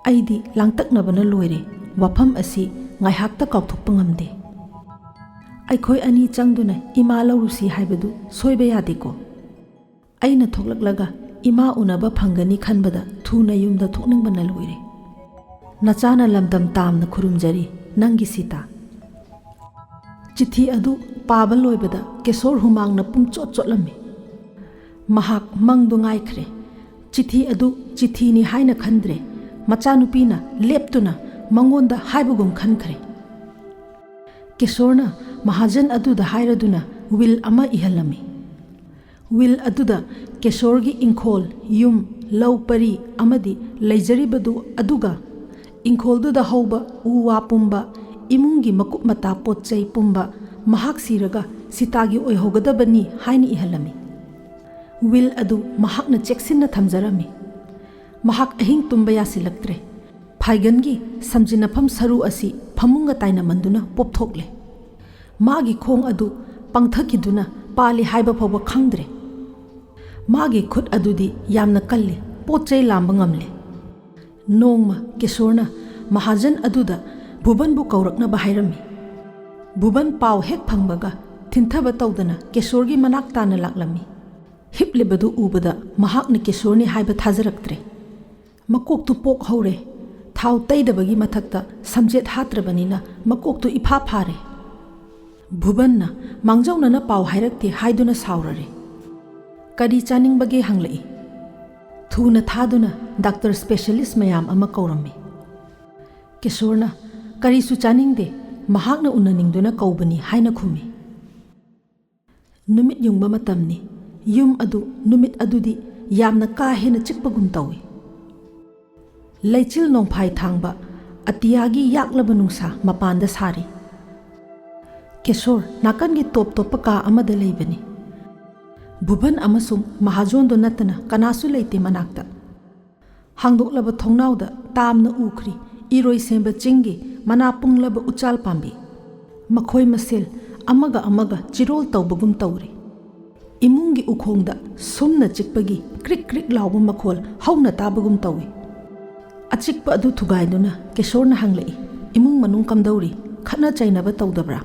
ꯑꯩꯗꯤ ꯂꯥꯡꯇꯛꯅꯕꯅ ꯂꯣꯏꯔꯦ꯫ ꯋꯥꯐꯝ ꯑꯁꯤ ꯉꯥꯏꯍꯥꯛꯇ ꯀꯥꯎꯊꯣꯛꯄ ꯉꯝꯗꯦ꯫ ꯑꯩꯈꯣꯏ ꯑꯅꯤ ꯆꯪꯗꯨꯅ ꯏꯃꯥ ꯂꯧꯔꯨꯁꯤ ꯍꯥꯏꯕꯗꯨ ꯁꯣꯏꯕ ꯌꯥꯗꯦꯀꯣ꯫ ꯑꯩꯅ ꯊꯣꯛꯂꯛꯂꯒ ꯏꯃꯥ ꯎꯅꯕ ꯐꯪꯒꯅꯤ ꯈꯟꯕꯗ ꯊꯨꯅ ꯌꯨꯝꯗ ꯊꯣꯛꯅꯤꯡꯕꯅ ꯂꯣꯏꯔꯦ꯫ ꯅꯆꯥꯅ ꯂꯝꯗꯝ ꯇꯥꯝꯅ ꯈꯨꯔꯨꯝꯖꯔꯤ, ꯅꯪꯒꯤ ꯁꯤꯇꯥ꯫ ꯆꯤꯊꯤ ꯑꯗꯨ ꯄꯥꯕ ꯂꯣꯏꯕꯗ ꯀꯦꯁꯣꯔ ꯍꯨꯃꯥꯡꯅ ꯄꯨꯝꯆꯣꯠ ꯆꯣꯠꯂꯝꯃꯤ꯫ ꯃꯍꯥꯛ ꯃꯪꯗꯨ ꯉꯥꯏꯈ꯭ꯔꯦ꯫ ꯆꯤꯊꯤ ꯑꯗꯨ ꯆꯤꯊꯤꯅꯤ ꯍꯥꯏꯅ ꯈꯟꯗ꯭ꯔꯦ꯫ ꯃꯆꯥꯅꯨꯄꯤꯅ ꯂꯦꯞꯇꯨꯅ ꯃꯉꯣꯟꯗ ꯍꯥꯏꯕꯒꯨꯝ ꯈꯟꯈ꯭ꯔꯦ꯫ ꯀꯦꯁꯣꯔꯅ ꯃꯍꯥꯖꯟ ꯑꯗꯨꯗ ꯍꯥꯏꯔꯗꯨꯅ ꯋꯤꯜ ꯑꯃ ꯏꯍꯜꯂꯝꯃꯤ꯫ ꯋꯤꯜ ꯑꯗꯨꯗ ꯀꯦꯁꯣꯔꯒꯤ ꯏꯪꯈꯣꯜ, ꯌꯨꯝ, ꯂꯧ ꯄꯔꯤ ꯑꯃꯗꯤ ꯂꯩꯖꯔꯤꯕꯗꯨ ꯑꯗꯨꯒ ꯏꯪꯈꯣꯜꯗꯨꯗ ꯍꯧꯕ ꯎ ꯋꯥ ꯄꯨꯝꯕ, ꯏꯃꯨꯡꯒꯤ ꯃꯀꯨꯞ ꯃꯇꯥ ꯄꯣꯠ ꯆꯩ ꯄꯨꯝꯕ ꯃꯍꯥꯛ ꯁꯤꯔꯒ ꯁꯤꯇꯥꯒꯤ ꯑꯣꯏꯍꯧꯒꯗꯕꯅꯤ ꯍꯥꯏꯅ ꯏꯍꯜꯂꯝꯃꯤ꯫ ꯋꯤꯜ ꯑꯗꯨ ꯃꯍꯥꯛꯅ ꯆꯦꯛꯁꯤꯟꯅ ꯊꯝꯖꯔꯝꯃꯤ꯫ ꯃꯍꯥꯛ ꯑꯍꯤꯡ ꯇꯨꯝꯕ ꯌꯥꯁꯤꯜꯂꯛꯇ꯭ꯔꯦ꯫ ꯐꯥꯏꯒꯟꯒꯤ ꯁꯝꯖꯤꯟꯅꯐꯝ ꯁꯔꯨ ꯑꯁꯤ ꯐꯃꯨꯡꯒ ꯇꯥꯏꯅꯃꯟꯗꯨꯅ ꯄꯣꯞꯊꯣꯛꯂꯦ꯫ ꯃꯥꯒꯤ ꯈꯣꯡ ꯑꯗꯨ ꯄꯪꯊꯈꯤꯗꯨꯅ ꯄꯥꯜꯂꯤ ꯍꯥꯏꯕ ꯐꯥꯎꯕ ꯈꯪꯗ꯭ꯔꯦ꯫ ꯃꯥꯒꯤ ꯈꯨꯠ ꯑꯗꯨꯗꯤ ꯌꯥꯝꯅ ꯀꯜꯂꯤ, ꯄꯣꯠ ꯆꯩ ꯂꯥꯝꯕ ꯉꯝꯂꯦ꯫ ꯅꯣꯡꯃ ꯀꯦꯁꯣꯔꯅ ꯃꯍꯥꯖꯟ ꯑꯗꯨꯗ ꯚꯨꯕꯟꯕꯨ ꯀꯧꯔꯛꯅꯕ ꯍꯥꯏꯔꯝꯃꯤ꯫ ꯚꯨꯕꯟ ꯄꯥꯎ ꯍꯦꯛ ꯐꯪꯕꯒ ꯊꯤꯟꯊꯕ ꯇꯧꯗꯅ ꯀꯦꯁꯣꯔꯒꯤ ꯃꯅꯥꯛ ꯇꯥꯅ ꯂꯥꯛꯂꯝꯃꯤ꯫ ꯍꯤꯞꯂꯤꯕꯗꯨ ꯎꯕꯗ ꯃꯍꯥꯛꯅ ꯀꯦꯁꯣꯔꯅꯤ ꯍꯥꯏꯕ ꯊꯥꯖꯔꯛꯇ꯭ꯔꯦ꯫ ꯃꯀꯣꯛꯇꯨ ꯄꯣꯛ ꯍꯧꯔꯦ꯫ ꯊꯥꯎ ꯇꯩꯗꯕꯒꯤ ꯃꯊꯛꯇ ꯁꯝꯖꯦꯠ ꯍꯥꯠꯇ꯭ꯔꯕꯅꯤꯅ ꯃꯀꯣꯛꯇꯨ ꯏꯐꯥ ꯐꯥꯔꯦ꯫ ꯚꯨꯕꯟꯅ ꯃꯥꯡꯖꯧꯅꯅ ꯄꯥꯎ ꯍꯥꯏꯔꯛꯇꯦ ꯍꯥꯏꯗꯨꯅ ꯁꯥꯎꯔꯔꯦ꯫ "ꯀꯔꯤ ꯆꯥꯅꯤꯡꯕꯒꯦ?" ꯍꯪꯂꯛꯏ꯫ ꯊꯨꯅ ꯊꯥꯗꯨꯅ ꯗꯥꯛꯇꯔ ꯁ꯭ꯄꯦꯁꯤꯌꯦꯂꯤꯁ ꯃꯌꯥꯝ ꯑꯃ ꯀꯧꯔꯝꯃꯤ꯫ ꯀꯦꯁꯣꯔꯅ "ꯀꯔꯤꯁꯨ ꯆꯥꯅꯤꯡꯗꯦ, ꯃꯍꯥꯛꯅ ꯎꯅꯅꯤꯡꯗꯨꯅ ꯀꯧꯕꯅꯤ" ꯍꯥꯏꯅ ꯈꯨꯝꯃꯤ꯫ ꯅꯨꯃꯤꯠ ꯌꯨꯡꯕ ꯃꯇꯝꯅꯤ꯫ ꯌꯨꯝ ꯑꯗꯨ ꯅꯨꯃꯤꯠ ꯑꯗꯨꯗꯤ ꯌꯥꯝꯅ ꯀꯥ ꯍꯦꯟꯅ ꯆꯤꯛꯄꯒꯨꯝ ꯇꯧꯏ꯫ ꯂꯩꯆꯤꯜ ꯅꯣꯡꯐꯥꯏ ꯊꯥꯡꯕ ꯑꯇꯤꯌꯥꯒꯤ ꯌꯥꯛꯂꯕ ꯅꯨꯡꯁꯥ ꯃꯄꯥꯟꯗ ꯁꯥꯔꯤ꯫ ꯀꯦꯁꯣꯔ ꯅꯥꯀꯟꯒꯤ ꯇꯣꯞ ꯇꯣꯞꯄ ꯀꯥ ꯑꯃꯗ ꯂꯩꯕꯅꯤ꯫ ꯚꯨꯕꯟ ꯑꯃꯁꯨꯡ ꯃꯍꯥꯖꯣꯟꯗꯣ ꯅꯠꯇꯅ ꯀꯅꯥꯁꯨ ꯂꯩꯇꯦ ꯃꯅꯥꯛꯇ꯫ ꯍꯥꯡꯗꯣꯛꯂꯕ ꯊꯣꯡꯅꯥꯎꯗ ꯇꯥꯝꯅ ꯎꯈ꯭ꯔꯤ ꯏꯔꯣꯏ ꯁꯦꯝꯕ ꯆꯤꯡꯒꯤ ꯃꯅꯥ ꯄꯨꯡꯂꯕ ꯎꯆꯥꯜ ꯄꯥꯝꯕꯤ꯫ ꯃꯈꯣꯏ ꯃꯁꯦꯜ ꯑꯃꯒ ꯑꯃꯒ ꯆꯤꯔꯣꯜ ꯇꯧꯕꯒꯨꯝ ꯇꯧꯔꯤ꯫ ꯏꯃꯨꯡꯒꯤ ꯎꯈꯣꯡꯗ ꯁꯨꯝꯅ ꯆꯤꯛꯄꯒꯤ ꯀ꯭ꯔꯤꯛ ꯀ꯭ꯔꯤꯛ ꯂꯥꯎꯕ ꯃꯈꯣꯜ ꯍꯧꯅ ꯇꯥꯕꯒꯨꯝ ꯇꯧꯏ꯫ ꯑꯆꯤꯛꯄ ꯑꯗꯨ ꯊꯨꯒꯥꯏꯗꯨꯅ ꯀꯦꯁꯣꯔꯅ ꯍꯪꯂꯛꯏ, "ꯏꯃꯨꯡ ꯃꯅꯨꯡ ꯀꯝꯗꯧꯔꯤ? ꯈꯠꯅ ꯆꯩꯅꯕ ꯇꯧꯗꯕ꯭ꯔꯥ?"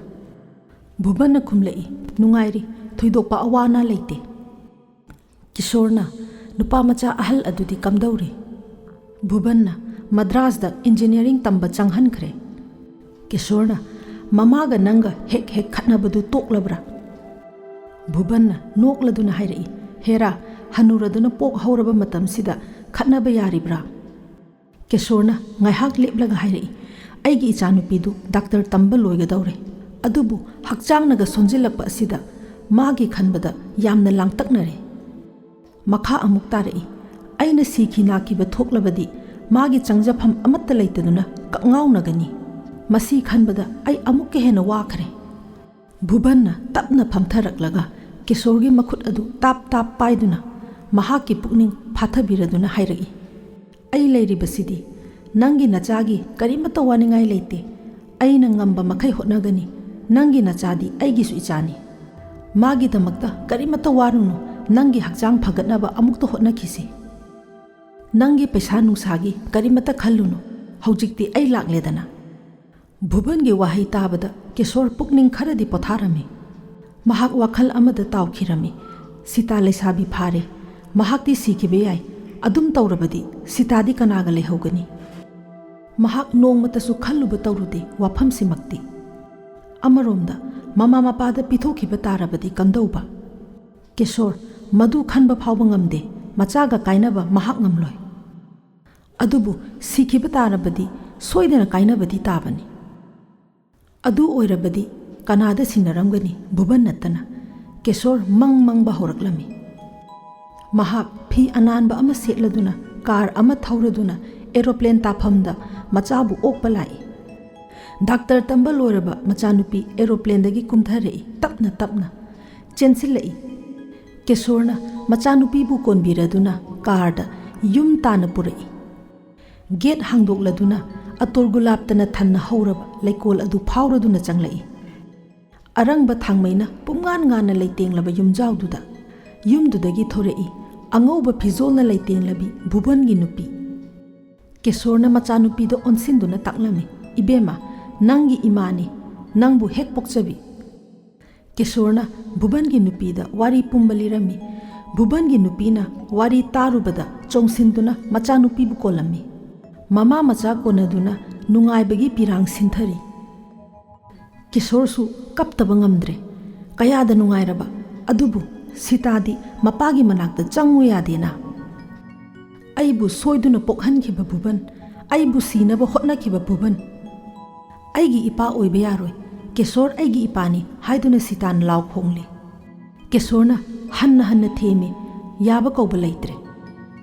ꯚꯨꯕꯟꯅ ꯈꯨꯝꯂꯛꯏ, "ꯅꯨꯡꯉꯥꯏꯔꯤ, ꯊꯣꯏꯗꯣꯛꯄ ꯑꯋꯥ ꯑꯅꯥ ꯂꯩꯇꯦ"꯫ ꯀꯤꯁꯣꯔꯅ, "ꯅꯨꯄꯥ ꯃꯆꯥ ꯑꯍꯜ ꯑꯗꯨꯗꯤ ꯀꯝꯗꯧꯔꯤ?" ꯚꯨꯕꯟꯅ, "ꯃꯗ꯭ꯔꯥꯁꯇ ꯏꯟꯖꯤꯅꯤꯌꯥꯔꯤꯡ ꯇꯝꯕ ꯆꯪꯍꯟꯈ꯭ꯔꯦ"꯫ ꯀꯤꯁꯣꯔꯅ, "ꯃꯃꯥꯒ ꯅꯪꯒ ꯍꯦꯛ ꯍꯦꯛ ꯈꯠꯅꯕꯗꯨ ꯇꯣꯛꯂꯕ꯭ꯔꯥ?" ꯚꯨꯕꯟꯅ ꯅꯣꯛꯂꯗꯨꯅ ꯍꯥꯏꯔꯛꯏ, "ꯍꯦꯔꯥ, ꯍꯅꯨꯔꯗꯨꯅ ꯄꯣꯛ ꯍꯧꯔꯕ ꯃꯇꯝꯁꯤꯗ ꯈꯠꯅꯕ ꯌꯥꯔꯤꯕ꯭ꯔꯥ?" ꯀꯦꯁꯣꯔꯅ ꯉꯥꯏꯍꯥꯛ ꯂꯦꯞꯂꯒ ꯍꯥꯏꯔꯛꯏ, "ꯑꯩꯒꯤ ꯏꯆꯥꯅꯨꯄꯤꯗꯨ ꯗꯥꯛꯇꯔ ꯇꯝꯕ ꯂꯣꯏꯒꯗꯧꯔꯦ, ꯑꯗꯨꯕꯨ ꯍꯛꯆꯥꯡꯅꯒ ꯁꯣꯟꯖꯤꯜꯂꯛꯄ ꯑꯁꯤꯗ ꯃꯥꯒꯤ ꯈꯟꯕꯗ ꯌꯥꯝꯅ ꯂꯥꯡꯇꯛꯅꯔꯦ"꯫ ꯃꯈꯥ ꯑꯃꯨꯛ ꯇꯥꯔꯛꯏ, "ꯑꯩꯅ ꯁꯤꯈꯤ ꯅꯥꯈꯤꯕ ꯊꯣꯛꯂꯕꯗꯤ ꯃꯥꯒꯤ ꯆꯪꯖꯐꯝ ꯑꯃꯠꯇ ꯂꯩꯇꯗꯨꯅ ꯀꯛꯉꯥꯎꯅꯒꯅꯤ꯫ ꯃꯁꯤ ꯈꯟꯕꯗ ꯑꯩ ꯑꯃꯨꯛꯀ ꯍꯦꯟꯅ ꯋꯥꯈ꯭ꯔꯦ"꯫ ꯚꯨꯕꯟꯅ ꯇꯞꯅ ꯐꯝꯊꯔꯛꯂꯒ ꯀꯤꯁꯣꯔꯒꯤ ꯃꯈꯨꯠ ꯑꯗꯨ ꯇꯥꯞ ꯇꯥꯞ ꯄꯥꯏꯗꯨꯅ ꯃꯍꯥꯛꯀꯤ ꯄꯨꯛꯅꯤꯡ ꯐꯥꯊꯕꯤꯔꯗꯨꯅ ꯍꯥꯏꯔꯛꯏ, "ꯑꯩ ꯂꯩꯔꯤꯕꯁꯤꯗꯤ ꯅꯪꯒꯤ ꯅꯆꯥꯒꯤ ꯀꯔꯤꯃꯠꯇ ꯋꯥꯅꯤꯡꯉꯥꯏ ꯂꯩꯇꯦ꯫ ꯑꯩꯅ ꯉꯝꯕ ꯃꯈꯩ ꯍꯣꯠꯅꯒꯅꯤ꯫ ꯅꯪꯒꯤ ꯅꯆꯥꯗꯤ ꯑꯩꯒꯤꯁꯨ ꯏꯆꯥꯅꯤ꯫ ꯃꯥꯒꯤꯗꯃꯛꯇ ꯀꯔꯤꯃꯠꯇ ꯋꯥꯔꯨꯅꯨ꯫ ꯅꯪꯒꯤ ꯍꯛꯆꯥꯡ ꯐꯒꯠꯅꯕ ꯑꯃꯨꯛꯇ ꯍꯣꯠꯅꯈꯤꯁꯤ꯫ ꯅꯪꯒꯤ ꯄꯩꯁꯥ ꯅꯨꯡꯁꯥꯒꯤ ꯀꯔꯤꯃꯠꯇ ꯈꯜꯂꯨꯅꯨ꯫ ꯍꯧꯖꯤꯛꯇꯤ ꯑꯩ ꯂꯥꯛꯂꯦꯗꯅ"꯫ ꯚꯨꯕꯟꯒꯤ ꯋꯥꯍꯩ ꯇꯥꯕꯗ ꯀꯤꯁꯣꯔ ꯄꯨꯛꯅꯤꯡ ꯈꯔꯗꯤ ꯄꯣꯊꯥꯔꯝꯃꯤ꯫ ꯃꯍꯥꯛ ꯋꯥꯈꯜ ꯑꯃꯗ ꯇꯥꯎꯈꯤꯔꯝꯃꯤ꯫ ꯁꯤꯇꯥ ꯂꯩꯁꯥꯕꯤ ꯐꯥꯔꯦ꯫ ꯃꯍꯥꯛꯇꯤ ꯁꯤꯈꯤꯕ ꯌꯥꯏ꯫ ꯑꯗꯨꯝ ꯇꯧꯔꯕꯗꯤ ꯁꯤꯇꯥꯗꯤ ꯀꯅꯥꯒ ꯂꯩꯍꯧꯒꯅꯤ? ꯃꯍꯥꯛ ꯅꯣꯡꯃꯇꯁꯨ ꯈꯜꯂꯨꯕ ꯇꯧꯔꯨꯗꯦ ꯋꯥꯐꯝꯁꯤꯃꯛꯇꯤ꯫ ꯑꯃꯔꯣꯝꯗ, ꯃꯃꯥ ꯃꯄꯥꯗ ꯄꯤꯊꯣꯛꯈꯤꯕ ꯇꯥꯔꯕꯗꯤ ꯀꯝꯗꯧꯕ? ꯀꯤꯁꯣꯔ ꯃꯗꯨ ꯈꯟꯕ ꯐꯥꯎꯕ ꯉꯝꯗꯦ꯫ ꯃꯆꯥꯒ ꯀꯥꯏꯅꯕ ꯃꯍꯥꯛ ꯉꯝꯂꯣꯏ꯫ ꯑꯗꯨꯕꯨ ꯁꯤꯈꯤꯕ ꯇꯥꯔꯕꯗꯤ ꯁꯣꯏꯗꯅ ꯀꯥꯏꯅꯕꯗꯤ ꯇꯥꯕꯅꯤ꯫ ꯑꯗꯨ ꯑꯣꯏꯔꯕꯗꯤ ꯀꯅꯥꯗ ꯁꯤꯟꯅꯔꯝꯒꯅꯤ? ꯚꯨꯕꯟ ꯅꯠꯇꯅ꯫ ꯀꯦꯁꯣꯔ ꯃꯪ ꯃꯪꯕ ꯍꯧꯔꯛꯂꯝꯃꯤ꯫ ꯃꯍꯥꯛ ꯐꯤ ꯑꯅꯥꯟꯕ ꯑꯃ ꯁꯦꯠꯂꯗꯨꯅ, ꯀꯥꯔ ꯑꯃ ꯊꯧꯔꯗꯨꯅ ꯑꯦꯔꯣꯄ꯭ꯂꯦꯟ ꯇꯥꯐꯝꯗ ꯃꯆꯥꯕꯨ ꯑꯣꯛꯄ ꯂꯥꯛꯏ꯫ ꯗꯥꯛꯇꯔ ꯇꯝꯕ ꯂꯣꯏꯔꯕ ꯃꯆꯥꯅꯨꯄꯤ ꯑꯦꯔꯣꯄ꯭ꯂꯦꯟꯗꯒꯤ ꯀꯨꯝꯊꯔꯛꯏ, ꯇꯞꯅ ꯇꯞꯅ ꯆꯦꯟꯁꯤꯜꯂꯛꯏ꯫ ꯀꯦꯁꯣꯔꯅ ꯃꯆꯥꯅꯨꯄꯤꯕꯨ ꯀꯣꯟꯕꯤꯔꯗꯨꯅ ꯀꯥꯔꯗ ꯌꯨꯝ ꯇꯥꯟꯅ ꯄꯨꯔꯛꯏ꯫ ꯒꯦꯠ ꯍꯥꯡꯗꯣꯛꯂꯗꯨꯅ ꯑꯇꯣꯔ ꯒꯨꯂꯥꯞꯇꯅ ꯊꯟꯅ ꯍꯧꯔꯕ ꯂꯩꯀꯣꯜ ꯑꯗꯨ ꯐꯥꯎꯔꯗꯨꯅ ꯆꯪꯂꯛꯏ꯫ ꯑꯔꯪꯕ ꯊꯥꯡꯃꯩꯅ ꯄꯨꯝꯉꯥꯟ ꯉꯥꯟꯅ ꯂꯩꯇꯦꯡꯂꯕ ꯌꯨꯝꯖꯥꯎꯗꯨꯗ, ꯌꯨꯝꯗꯨꯗꯒꯤ ꯊꯣꯔꯛꯏ ꯑꯉꯧꯕ ꯐꯤꯖꯣꯜꯅ ꯂꯩꯇꯦꯡꯂꯕꯤ ꯚꯨꯕꯟꯒꯤ ꯅꯨꯄꯤ꯫ ꯀꯦꯁꯣꯔꯅ ꯃꯆꯥꯅꯨꯄꯤꯗ ꯑꯣꯟꯁꯤꯟꯗꯨꯅ ꯇꯥꯛꯂꯝꯃꯤ, "ꯏꯕꯦꯝꯃ, ꯅꯪꯒꯤ ꯏꯃꯥꯅꯤ, ꯅꯪꯕꯨ ꯍꯦꯛ ꯄꯣꯛꯆꯕꯤ"꯫ ꯀꯦꯁꯣꯔꯅ ꯚꯨꯕꯟꯒꯤ ꯅꯨꯄꯤꯗ ꯋꯥꯔꯤ ꯄꯨꯝꯕ ꯂꯤꯔꯝꯃꯤ꯫ ꯚꯨꯕꯟꯒꯤ ꯅꯨꯄꯤꯅ ꯋꯥꯔꯤ ꯇꯥꯔꯨꯕꯗ ꯆꯣꯡꯁꯤꯟꯗꯨꯅ ꯃꯆꯥꯅꯨꯄꯤꯕꯨ ꯀꯣꯜꯂꯝꯃꯤ꯫ ꯃꯃꯥ ꯃꯆꯥ ꯀꯣꯟꯅꯗꯨꯅ ꯅꯨꯡꯉꯥꯏꯕꯒꯤ ꯄꯤꯔꯥꯡ ꯁꯤꯟꯊꯔꯤ꯫ ꯀꯦꯁꯣꯔꯁꯨ ꯀꯞꯇꯕ ꯉꯝꯗ꯭ꯔꯦ꯫ ꯀꯌꯥꯗ ꯅꯨꯡꯉꯥꯏꯔꯕ! ꯑꯗꯨꯕꯨ ꯁꯤꯇꯥꯗꯤ ꯃꯄꯥꯒꯤ ꯃꯅꯥꯛꯇ ꯆꯪꯉꯨ ꯌꯥꯗꯦꯅ꯫ "ꯑꯩꯕꯨ ꯁꯣꯏꯗꯨꯅ ꯄꯣꯛꯍꯟꯈꯤꯕ ꯚꯨꯕꯟ, ꯑꯩꯕꯨ ꯁꯤꯅꯕ ꯍꯣꯠꯅꯈꯤꯕ ꯚꯨꯕꯟ, ꯑꯩꯒꯤ ꯏꯄꯥ ꯑꯣꯏꯕ ꯌꯥꯔꯣꯏ, ꯀꯦꯁꯣꯔ ꯑꯩꯒꯤ ꯏꯄꯥꯅꯤ" ꯍꯥꯏꯗꯨꯅ ꯁꯤꯇꯥꯅ ꯂꯥꯎ ꯈꯣꯡꯂꯤ꯫ ꯀꯦꯁꯣꯔꯅ ꯍꯟꯅ ꯍꯟꯅ ꯊꯦꯝꯃꯤ, ꯌꯥꯕ ꯀꯧꯕ ꯂꯩꯇ꯭ꯔꯦ꯫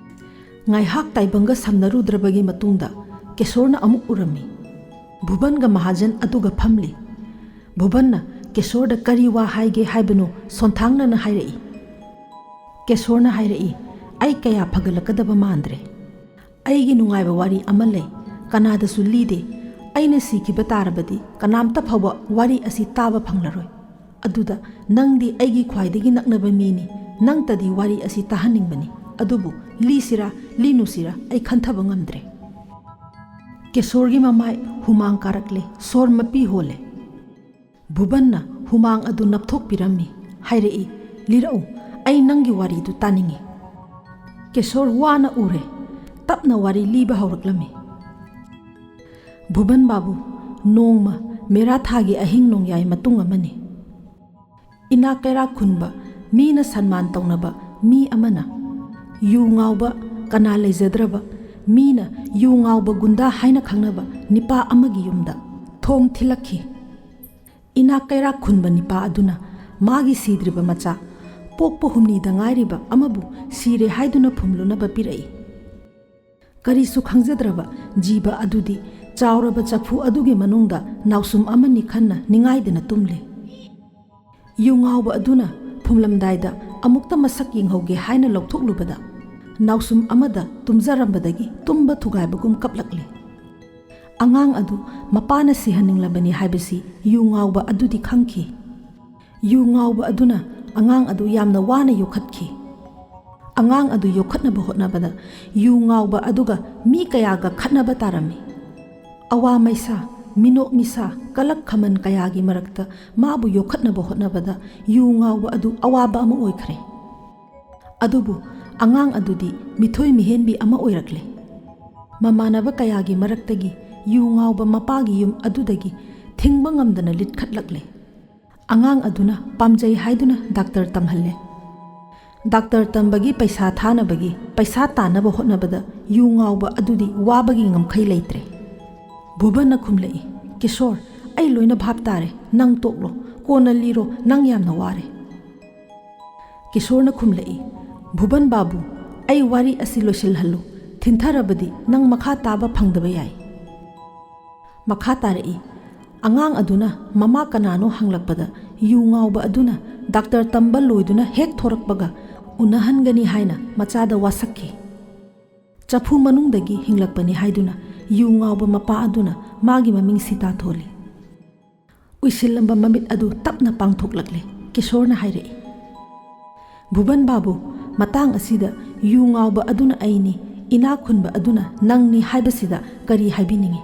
ꯉꯥꯏꯍꯥꯛ ꯇꯥꯏꯕꯪꯒ ꯁꯝꯅꯔꯨꯗ꯭ꯔꯕꯒꯤ ꯃꯇꯨꯡꯗ ꯀꯦꯁꯣꯔꯅ ꯑꯃꯨꯛ ꯎꯔꯝꯃꯤ꯫ ꯚꯨꯕꯟꯒ ꯃꯍꯥꯖꯟ ꯑꯗꯨꯒ ꯐꯝꯂꯤ꯫ ꯚꯨꯕꯟꯅ ꯀꯦꯁꯣꯔꯗ ꯀꯔꯤ ꯋꯥ ꯍꯥꯏꯒꯦ ꯍꯥꯏꯕꯅꯣ ꯁꯣꯟꯊꯥꯡꯅꯅ ꯍꯥꯏꯔꯛꯏ꯫ ꯀꯦꯁꯣꯔꯅ ꯍꯥꯏꯔꯛꯏ, "ꯑꯩ ꯀꯌꯥ ꯐꯒꯠꯂꯛꯀꯗꯕ ꯃꯥꯟꯗ꯭ꯔꯦ꯫ ꯑꯩꯒꯤ ꯅꯨꯡꯉꯥꯏꯕ ꯋꯥꯔꯤ ꯑꯃ ꯂꯩ, ꯀꯅꯥꯗꯁꯨ ꯂꯤꯗꯦ꯫ ꯑꯩꯅ ꯁꯤꯈꯤꯕ ꯇꯥꯔꯕꯗꯤ ꯀꯅꯥꯝꯇ ꯐꯥꯎꯕ ꯋꯥꯔꯤ ꯑꯁꯤ ꯇꯥꯕ ꯐꯪꯂꯔꯣꯏ꯫ ꯑꯗꯨꯗ ꯅꯪꯗꯤ ꯑꯩꯒꯤ ꯈ꯭ꯋꯥꯏꯗꯒꯤ ꯅꯛꯅꯕ ꯃꯤꯅꯤ, ꯅꯪꯇꯗꯤ ꯋꯥꯔꯤ ꯑꯁꯤ ꯇꯥꯍꯟꯅꯤꯡꯕꯅꯤ꯫ ꯑꯗꯨꯕꯨ ꯂꯤꯁꯤꯔꯥ ꯂꯤꯅꯨꯁꯤꯔꯥ ꯑꯩ ꯈꯟꯊꯕ ꯉꯝꯗ꯭ꯔꯦ"꯫ ꯀꯦꯁꯣꯔꯒꯤ ꯃꯃꯥꯏ ꯍꯨꯃꯥꯡ ꯀꯥꯔꯛꯂꯦ, ꯁꯣꯔ ꯃꯄꯤ ꯍꯣꯜꯂꯦ꯫ ꯚꯨꯕꯟꯅ ꯍꯨꯃꯥꯡ ꯑꯗꯨ ꯅꯞꯊꯣꯛꯄꯤꯔꯝꯃꯤ꯫ ꯍꯥꯏꯔꯛꯏ, "ꯂꯤꯔꯛꯎ, ꯑꯩ ꯅꯪꯒꯤ ꯋꯥꯔꯤꯗꯨ ꯇꯥꯅꯤꯡꯏ"꯫ ꯀꯦꯁꯣꯔ ꯋꯥꯅ ꯎꯔꯦ꯫ ꯇꯞꯅ ꯋꯥꯔꯤ ꯂꯤꯕ ꯍꯧꯔꯛꯂꯝꯃꯤ꯫ ꯚꯨꯕꯟ ꯕꯥꯕꯨ, ꯅꯣꯡꯃ ꯃꯦꯔꯥ ꯊꯥꯒꯤ ꯑꯍꯤꯡ ꯅꯣꯡꯌꯥꯏ ꯃꯇꯨꯡ ꯑꯃꯅꯤ꯫ ꯏꯅꯥꯛ ꯀꯩꯔꯥꯛ ꯈꯨꯟꯕ, ꯃꯤꯅ ꯁꯟꯃꯥꯟ ꯇꯧꯅꯕ ꯃꯤ ꯑꯃꯅ ꯌꯨ ꯉꯥꯎꯕ, ꯀꯅꯥ ꯂꯩꯖꯗ꯭ꯔꯕ, ꯃꯤꯅ ꯌꯨ ꯉꯥꯎꯕ ꯒꯨꯟꯗꯥ ꯍꯥꯏꯅ ꯈꯪꯅꯕ ꯅꯤꯄꯥ ꯑꯃꯒꯤ ꯌꯨꯝꯗ ꯊꯣꯡ ꯊꯤꯜꯂꯛꯈꯤ꯫ ꯏꯅꯥꯛ ꯀꯩꯔꯥꯛ ꯈꯨꯟꯕ ꯅꯤꯄꯥ ꯑꯗꯨꯅ ꯃꯥꯒꯤ ꯁꯤꯗ꯭ꯔꯤꯕ ꯃꯆꯥ, ꯄꯣꯛꯄ ꯍꯨꯝꯅꯤꯗ ꯉꯥꯏꯔꯤꯕ ꯑꯃꯕꯨ ꯁꯤꯔꯦ ꯍꯥꯏꯗꯨꯅ ꯐꯨꯝꯂꯨꯅꯕ ꯄꯤꯔꯛꯏ꯫ ꯀꯔꯤꯁꯨ ꯈꯪꯖꯗ꯭ꯔꯕ ꯖꯤꯕ ꯑꯗꯨꯗꯤ ꯆꯥꯎꯔꯕ ꯆꯐꯨ ꯑꯗꯨꯒꯤ ꯃꯅꯨꯡꯗ ꯅꯥꯎꯁꯨꯝ ꯑꯃꯅꯤ ꯈꯟꯅ ꯅꯤꯡꯉꯥꯏꯗꯅ ꯇꯨꯝꯂꯤ꯫ ꯌꯨ ꯉꯥꯎꯕ ꯑꯗꯨꯅ ꯐꯨꯝꯂꯝꯗꯥꯏꯗ ꯑꯃꯨꯛꯇ ꯃꯁꯛ ꯌꯦꯡꯍꯧꯒꯦ ꯍꯥꯏꯅ ꯂꯧꯊꯣꯛꯂꯨꯕꯗ, ꯅꯥꯎꯁꯨꯝ ꯑꯃꯗ ꯇꯨꯝꯖꯔꯝꯕꯗꯒꯤ ꯇꯨꯝꯕ ꯊꯨꯒꯥꯏꯕꯒꯨꯝ ꯀꯞꯂꯛꯂꯤ꯫ ꯑꯉꯥꯡ ꯑꯗꯨ ꯃꯄꯥꯅ ꯁꯤꯍꯟꯅꯤꯡꯂꯕꯅꯤ ꯍꯥꯏꯕꯁꯤ ꯌꯨ ꯉꯥꯎꯕ ꯑꯗꯨꯗꯤ ꯈꯪꯈꯤ꯫ ꯌꯨ ꯉꯥꯎꯕ ꯑꯗꯨꯅ ꯑꯉꯥꯡ ꯑꯗꯨ ꯌꯥꯝꯅ ꯋꯥꯅ ꯌꯣꯛꯈꯠꯈꯤ꯫ ꯑꯉꯥꯡ ꯑꯗꯨ ꯌꯣꯛꯈꯠꯅꯕ ꯍꯣꯠꯅꯕꯗ ꯌꯨ ꯉꯥꯎꯕ ꯑꯗꯨꯒ ꯃꯤ ꯀꯌꯥꯒ ꯈꯠꯅꯕ ꯇꯥꯔꯝꯃꯤ꯫ ꯑꯋꯥ ꯃꯩꯁꯥ, ꯃꯤꯅꯣꯛ ꯃꯤꯁꯥ, ꯀꯂꯛ ꯈꯃꯟ ꯀꯌꯥꯒꯤ ꯃꯔꯛꯇ ꯃꯥꯕꯨ ꯌꯣꯛꯈꯠꯅꯕ ꯍꯣꯠꯅꯕꯗ ꯌꯨ ꯉꯥꯎꯕ ꯑꯗꯨ ꯑꯋꯥꯕ ꯑꯃ ꯑꯣꯏꯈ꯭ꯔꯦ꯫ ꯑꯗꯨꯕꯨ ꯑꯉꯥꯡ ꯑꯗꯨꯗꯤ ꯃꯤꯊꯣꯏ ꯃꯤꯍꯦꯟꯕꯤ ꯑꯃ ꯑꯣꯏꯔꯛꯂꯦ꯫ ꯃꯃꯥꯟꯅꯕ ꯀꯌꯥꯒꯤ ꯃꯔꯛꯇꯒꯤ ꯌꯨ ꯉꯥꯎꯕ ꯃꯄꯥꯒꯤ ꯌꯨꯝ ꯑꯗꯨꯗꯒꯤ ꯊꯤꯡꯕ ꯉꯝꯗꯅ ꯂꯤꯠꯈꯠꯂꯛꯂꯦ꯫ ꯑꯉꯥꯡ ꯑꯗꯨꯅ ꯄꯥꯝꯖꯩ ꯍꯥꯏꯗꯨꯅ ꯗꯥꯛꯇꯔ ꯇꯝꯍꯜꯂꯦ꯫ ꯗꯥꯛꯇꯔ ꯇꯝꯕꯒꯤ ꯄꯩꯁꯥ ꯊꯥꯅꯕꯒꯤ, ꯄꯩꯁꯥ ꯇꯥꯟꯅꯕ ꯍꯣꯠꯅꯕꯗ ꯌꯨ ꯉꯥꯎꯕ ꯑꯗꯨꯗꯤ ꯋꯥꯕꯒꯤ ꯉꯝꯈꯩ ꯂꯩꯇ꯭ꯔꯦ꯫ ꯚꯨꯕꯟꯅ ꯈꯨꯝꯂꯛꯏ, "ꯀꯤꯁꯣꯔ, ꯑꯩ ꯂꯣꯏꯅ ꯚꯥꯞ ꯇꯥꯔꯦ, ꯅꯪ ꯇꯣꯛꯂꯣ, ꯀꯣꯟꯅ ꯂꯤꯔꯣ, ꯅꯪ ꯌꯥꯝꯅ ꯋꯥꯔꯦ꯫" ꯀꯤꯁꯣꯔꯅ ꯈꯨꯝꯂꯛꯏ, "ꯚꯨꯕꯟ ꯕꯥꯕꯨ, ꯑꯩ ꯋꯥꯔꯤ ꯑꯁꯤ ꯂꯣꯏꯁꯤꯜꯍꯜꯂꯨ, ꯊꯤꯟꯊꯔꯕꯗꯤ ꯅꯪ ꯃꯈꯥ ꯇꯥꯕ ꯐꯪꯗꯕ ꯌꯥꯏ꯫" ꯃꯈꯥ ꯇꯥꯔꯛꯏ, ꯑꯉꯥꯡ ꯑꯗꯨꯅ ꯃꯃꯥ ꯀꯅꯥꯅꯣ ꯍꯪꯂꯛꯄꯗ ꯌꯨ ꯉꯥꯎꯕ ꯑꯗꯨꯅ ꯗꯥꯛꯇꯔ ꯇꯝꯕ ꯂꯣꯏꯗꯨꯅ ꯍꯦꯛ ꯊꯣꯔꯛꯄꯒ ꯎꯅꯍꯟꯒꯅꯤ ꯍꯥꯏꯅ ꯃꯆꯥꯗ ꯋꯥꯁꯛꯈꯤ꯫ ꯆꯐꯨ ꯃꯅꯨꯡꯗꯒꯤ ꯍꯤꯡꯂꯛꯄꯅꯤ ꯍꯥꯏꯗꯨꯅ ꯌꯨ ꯉꯥꯎꯕ ꯃꯄꯥ ꯑꯗꯨꯅ ꯃꯥꯒꯤ ꯃꯃꯤꯡ ꯁꯤꯇꯥ ꯊꯣꯜꯂꯤ꯫ ꯎꯏꯁꯤꯜꯂꯝꯕ ꯃꯃꯤꯠ ꯑꯗꯨ ꯇꯞꯅ ꯄꯥꯡꯊꯣꯛꯂꯛꯂꯦ꯫ ꯀꯤꯁꯣꯔꯅ ꯍꯥꯏꯔꯛꯏ, "ꯚꯨꯕꯟ ꯕꯥꯕꯨ, ꯃꯇꯥꯡ ꯑꯁꯤꯗ ꯌꯨ ꯉꯥꯎꯕ ꯑꯗꯨꯅ ꯑꯩꯅꯤ, ꯏꯅꯥꯛ ꯈꯨꯟꯕ ꯑꯗꯨꯅ ꯅꯪꯅꯤ ꯍꯥꯏꯕꯁꯤꯗ ꯀꯔꯤ ꯍꯥꯏꯕꯤꯅꯤꯡꯏ?"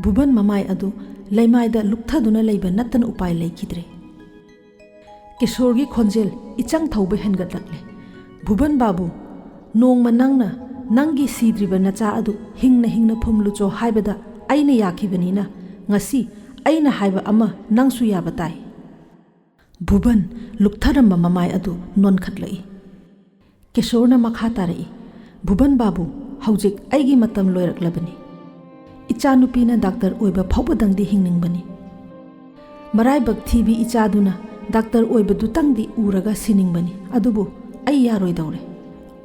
ꯚꯨꯕꯟ ꯃꯃꯥꯏ ꯑꯗꯨ ꯂꯩꯃꯥꯏꯗ ꯂꯨꯞꯊꯗꯨꯅ ꯂꯩꯕ ꯅꯠꯇꯅ ꯎꯄꯥꯏ ꯂꯩꯈꯤꯗ꯭ꯔꯦ꯫ ꯀꯤꯁꯣꯔꯒꯤ ꯈꯣꯟꯖꯦꯜ ꯏꯆꯪ ꯊꯧꯕ ꯍꯦꯟꯒꯠꯂꯛꯂꯦ꯫ "ꯚꯨꯕꯟ ꯕꯥꯕꯨ, ꯅꯣꯡꯃ ꯅꯪꯅ ꯅꯪꯒꯤ ꯁꯤꯗ꯭ꯔꯤꯕ ꯅꯆꯥ ꯑꯗꯨ ꯍꯤꯡꯅ ꯍꯤꯡꯅ ꯐꯨꯝꯂꯨꯆꯣ ꯍꯥꯏꯕꯗ ꯑꯩꯅ ꯌꯥꯈꯤꯕꯅꯤꯅ, ꯉꯁꯤ ꯑꯩꯅ ꯍꯥꯏꯕ ꯑꯃ ꯅꯪꯁꯨ ꯌꯥꯕ ꯇꯥꯏ꯫" ꯚꯨꯕꯟ ꯂꯨꯞꯊꯔꯝꯕ ꯃꯃꯥꯏ ꯑꯗꯨ ꯅꯣꯟꯈꯠꯂꯛꯏ꯫ ꯀꯤꯁꯣꯔꯅ ꯃꯈꯥ ꯇꯥꯔꯛꯏ, "ꯚꯨꯕꯟ ꯕꯥꯕꯨ, ꯍꯧꯖꯤꯛ ꯑꯩꯒꯤ ꯃꯇꯝ ꯂꯣꯏꯔꯛꯂꯕꯅꯤ꯫ ꯏꯆꯥꯅꯨꯄꯤꯅ ꯗꯥꯛꯇꯔ ꯑꯣꯏꯕ ꯐꯥꯎꯕꯗꯪꯗꯤ ꯍꯤꯡꯅꯤꯡꯕꯅꯤ꯫ ꯃꯔꯥꯏꯕꯛ ꯊꯤꯕꯤ ꯏꯆꯥꯗꯨꯅ ꯗꯥꯛꯇꯔ ꯑꯣꯏꯕꯗꯨꯇꯪꯗꯤ ꯎꯔꯒ ꯁꯤꯅꯤꯡꯕꯅꯤ, ꯑꯗꯨꯕꯨ ꯑꯩ ꯌꯥꯔꯣꯏꯗꯧꯔꯦ꯫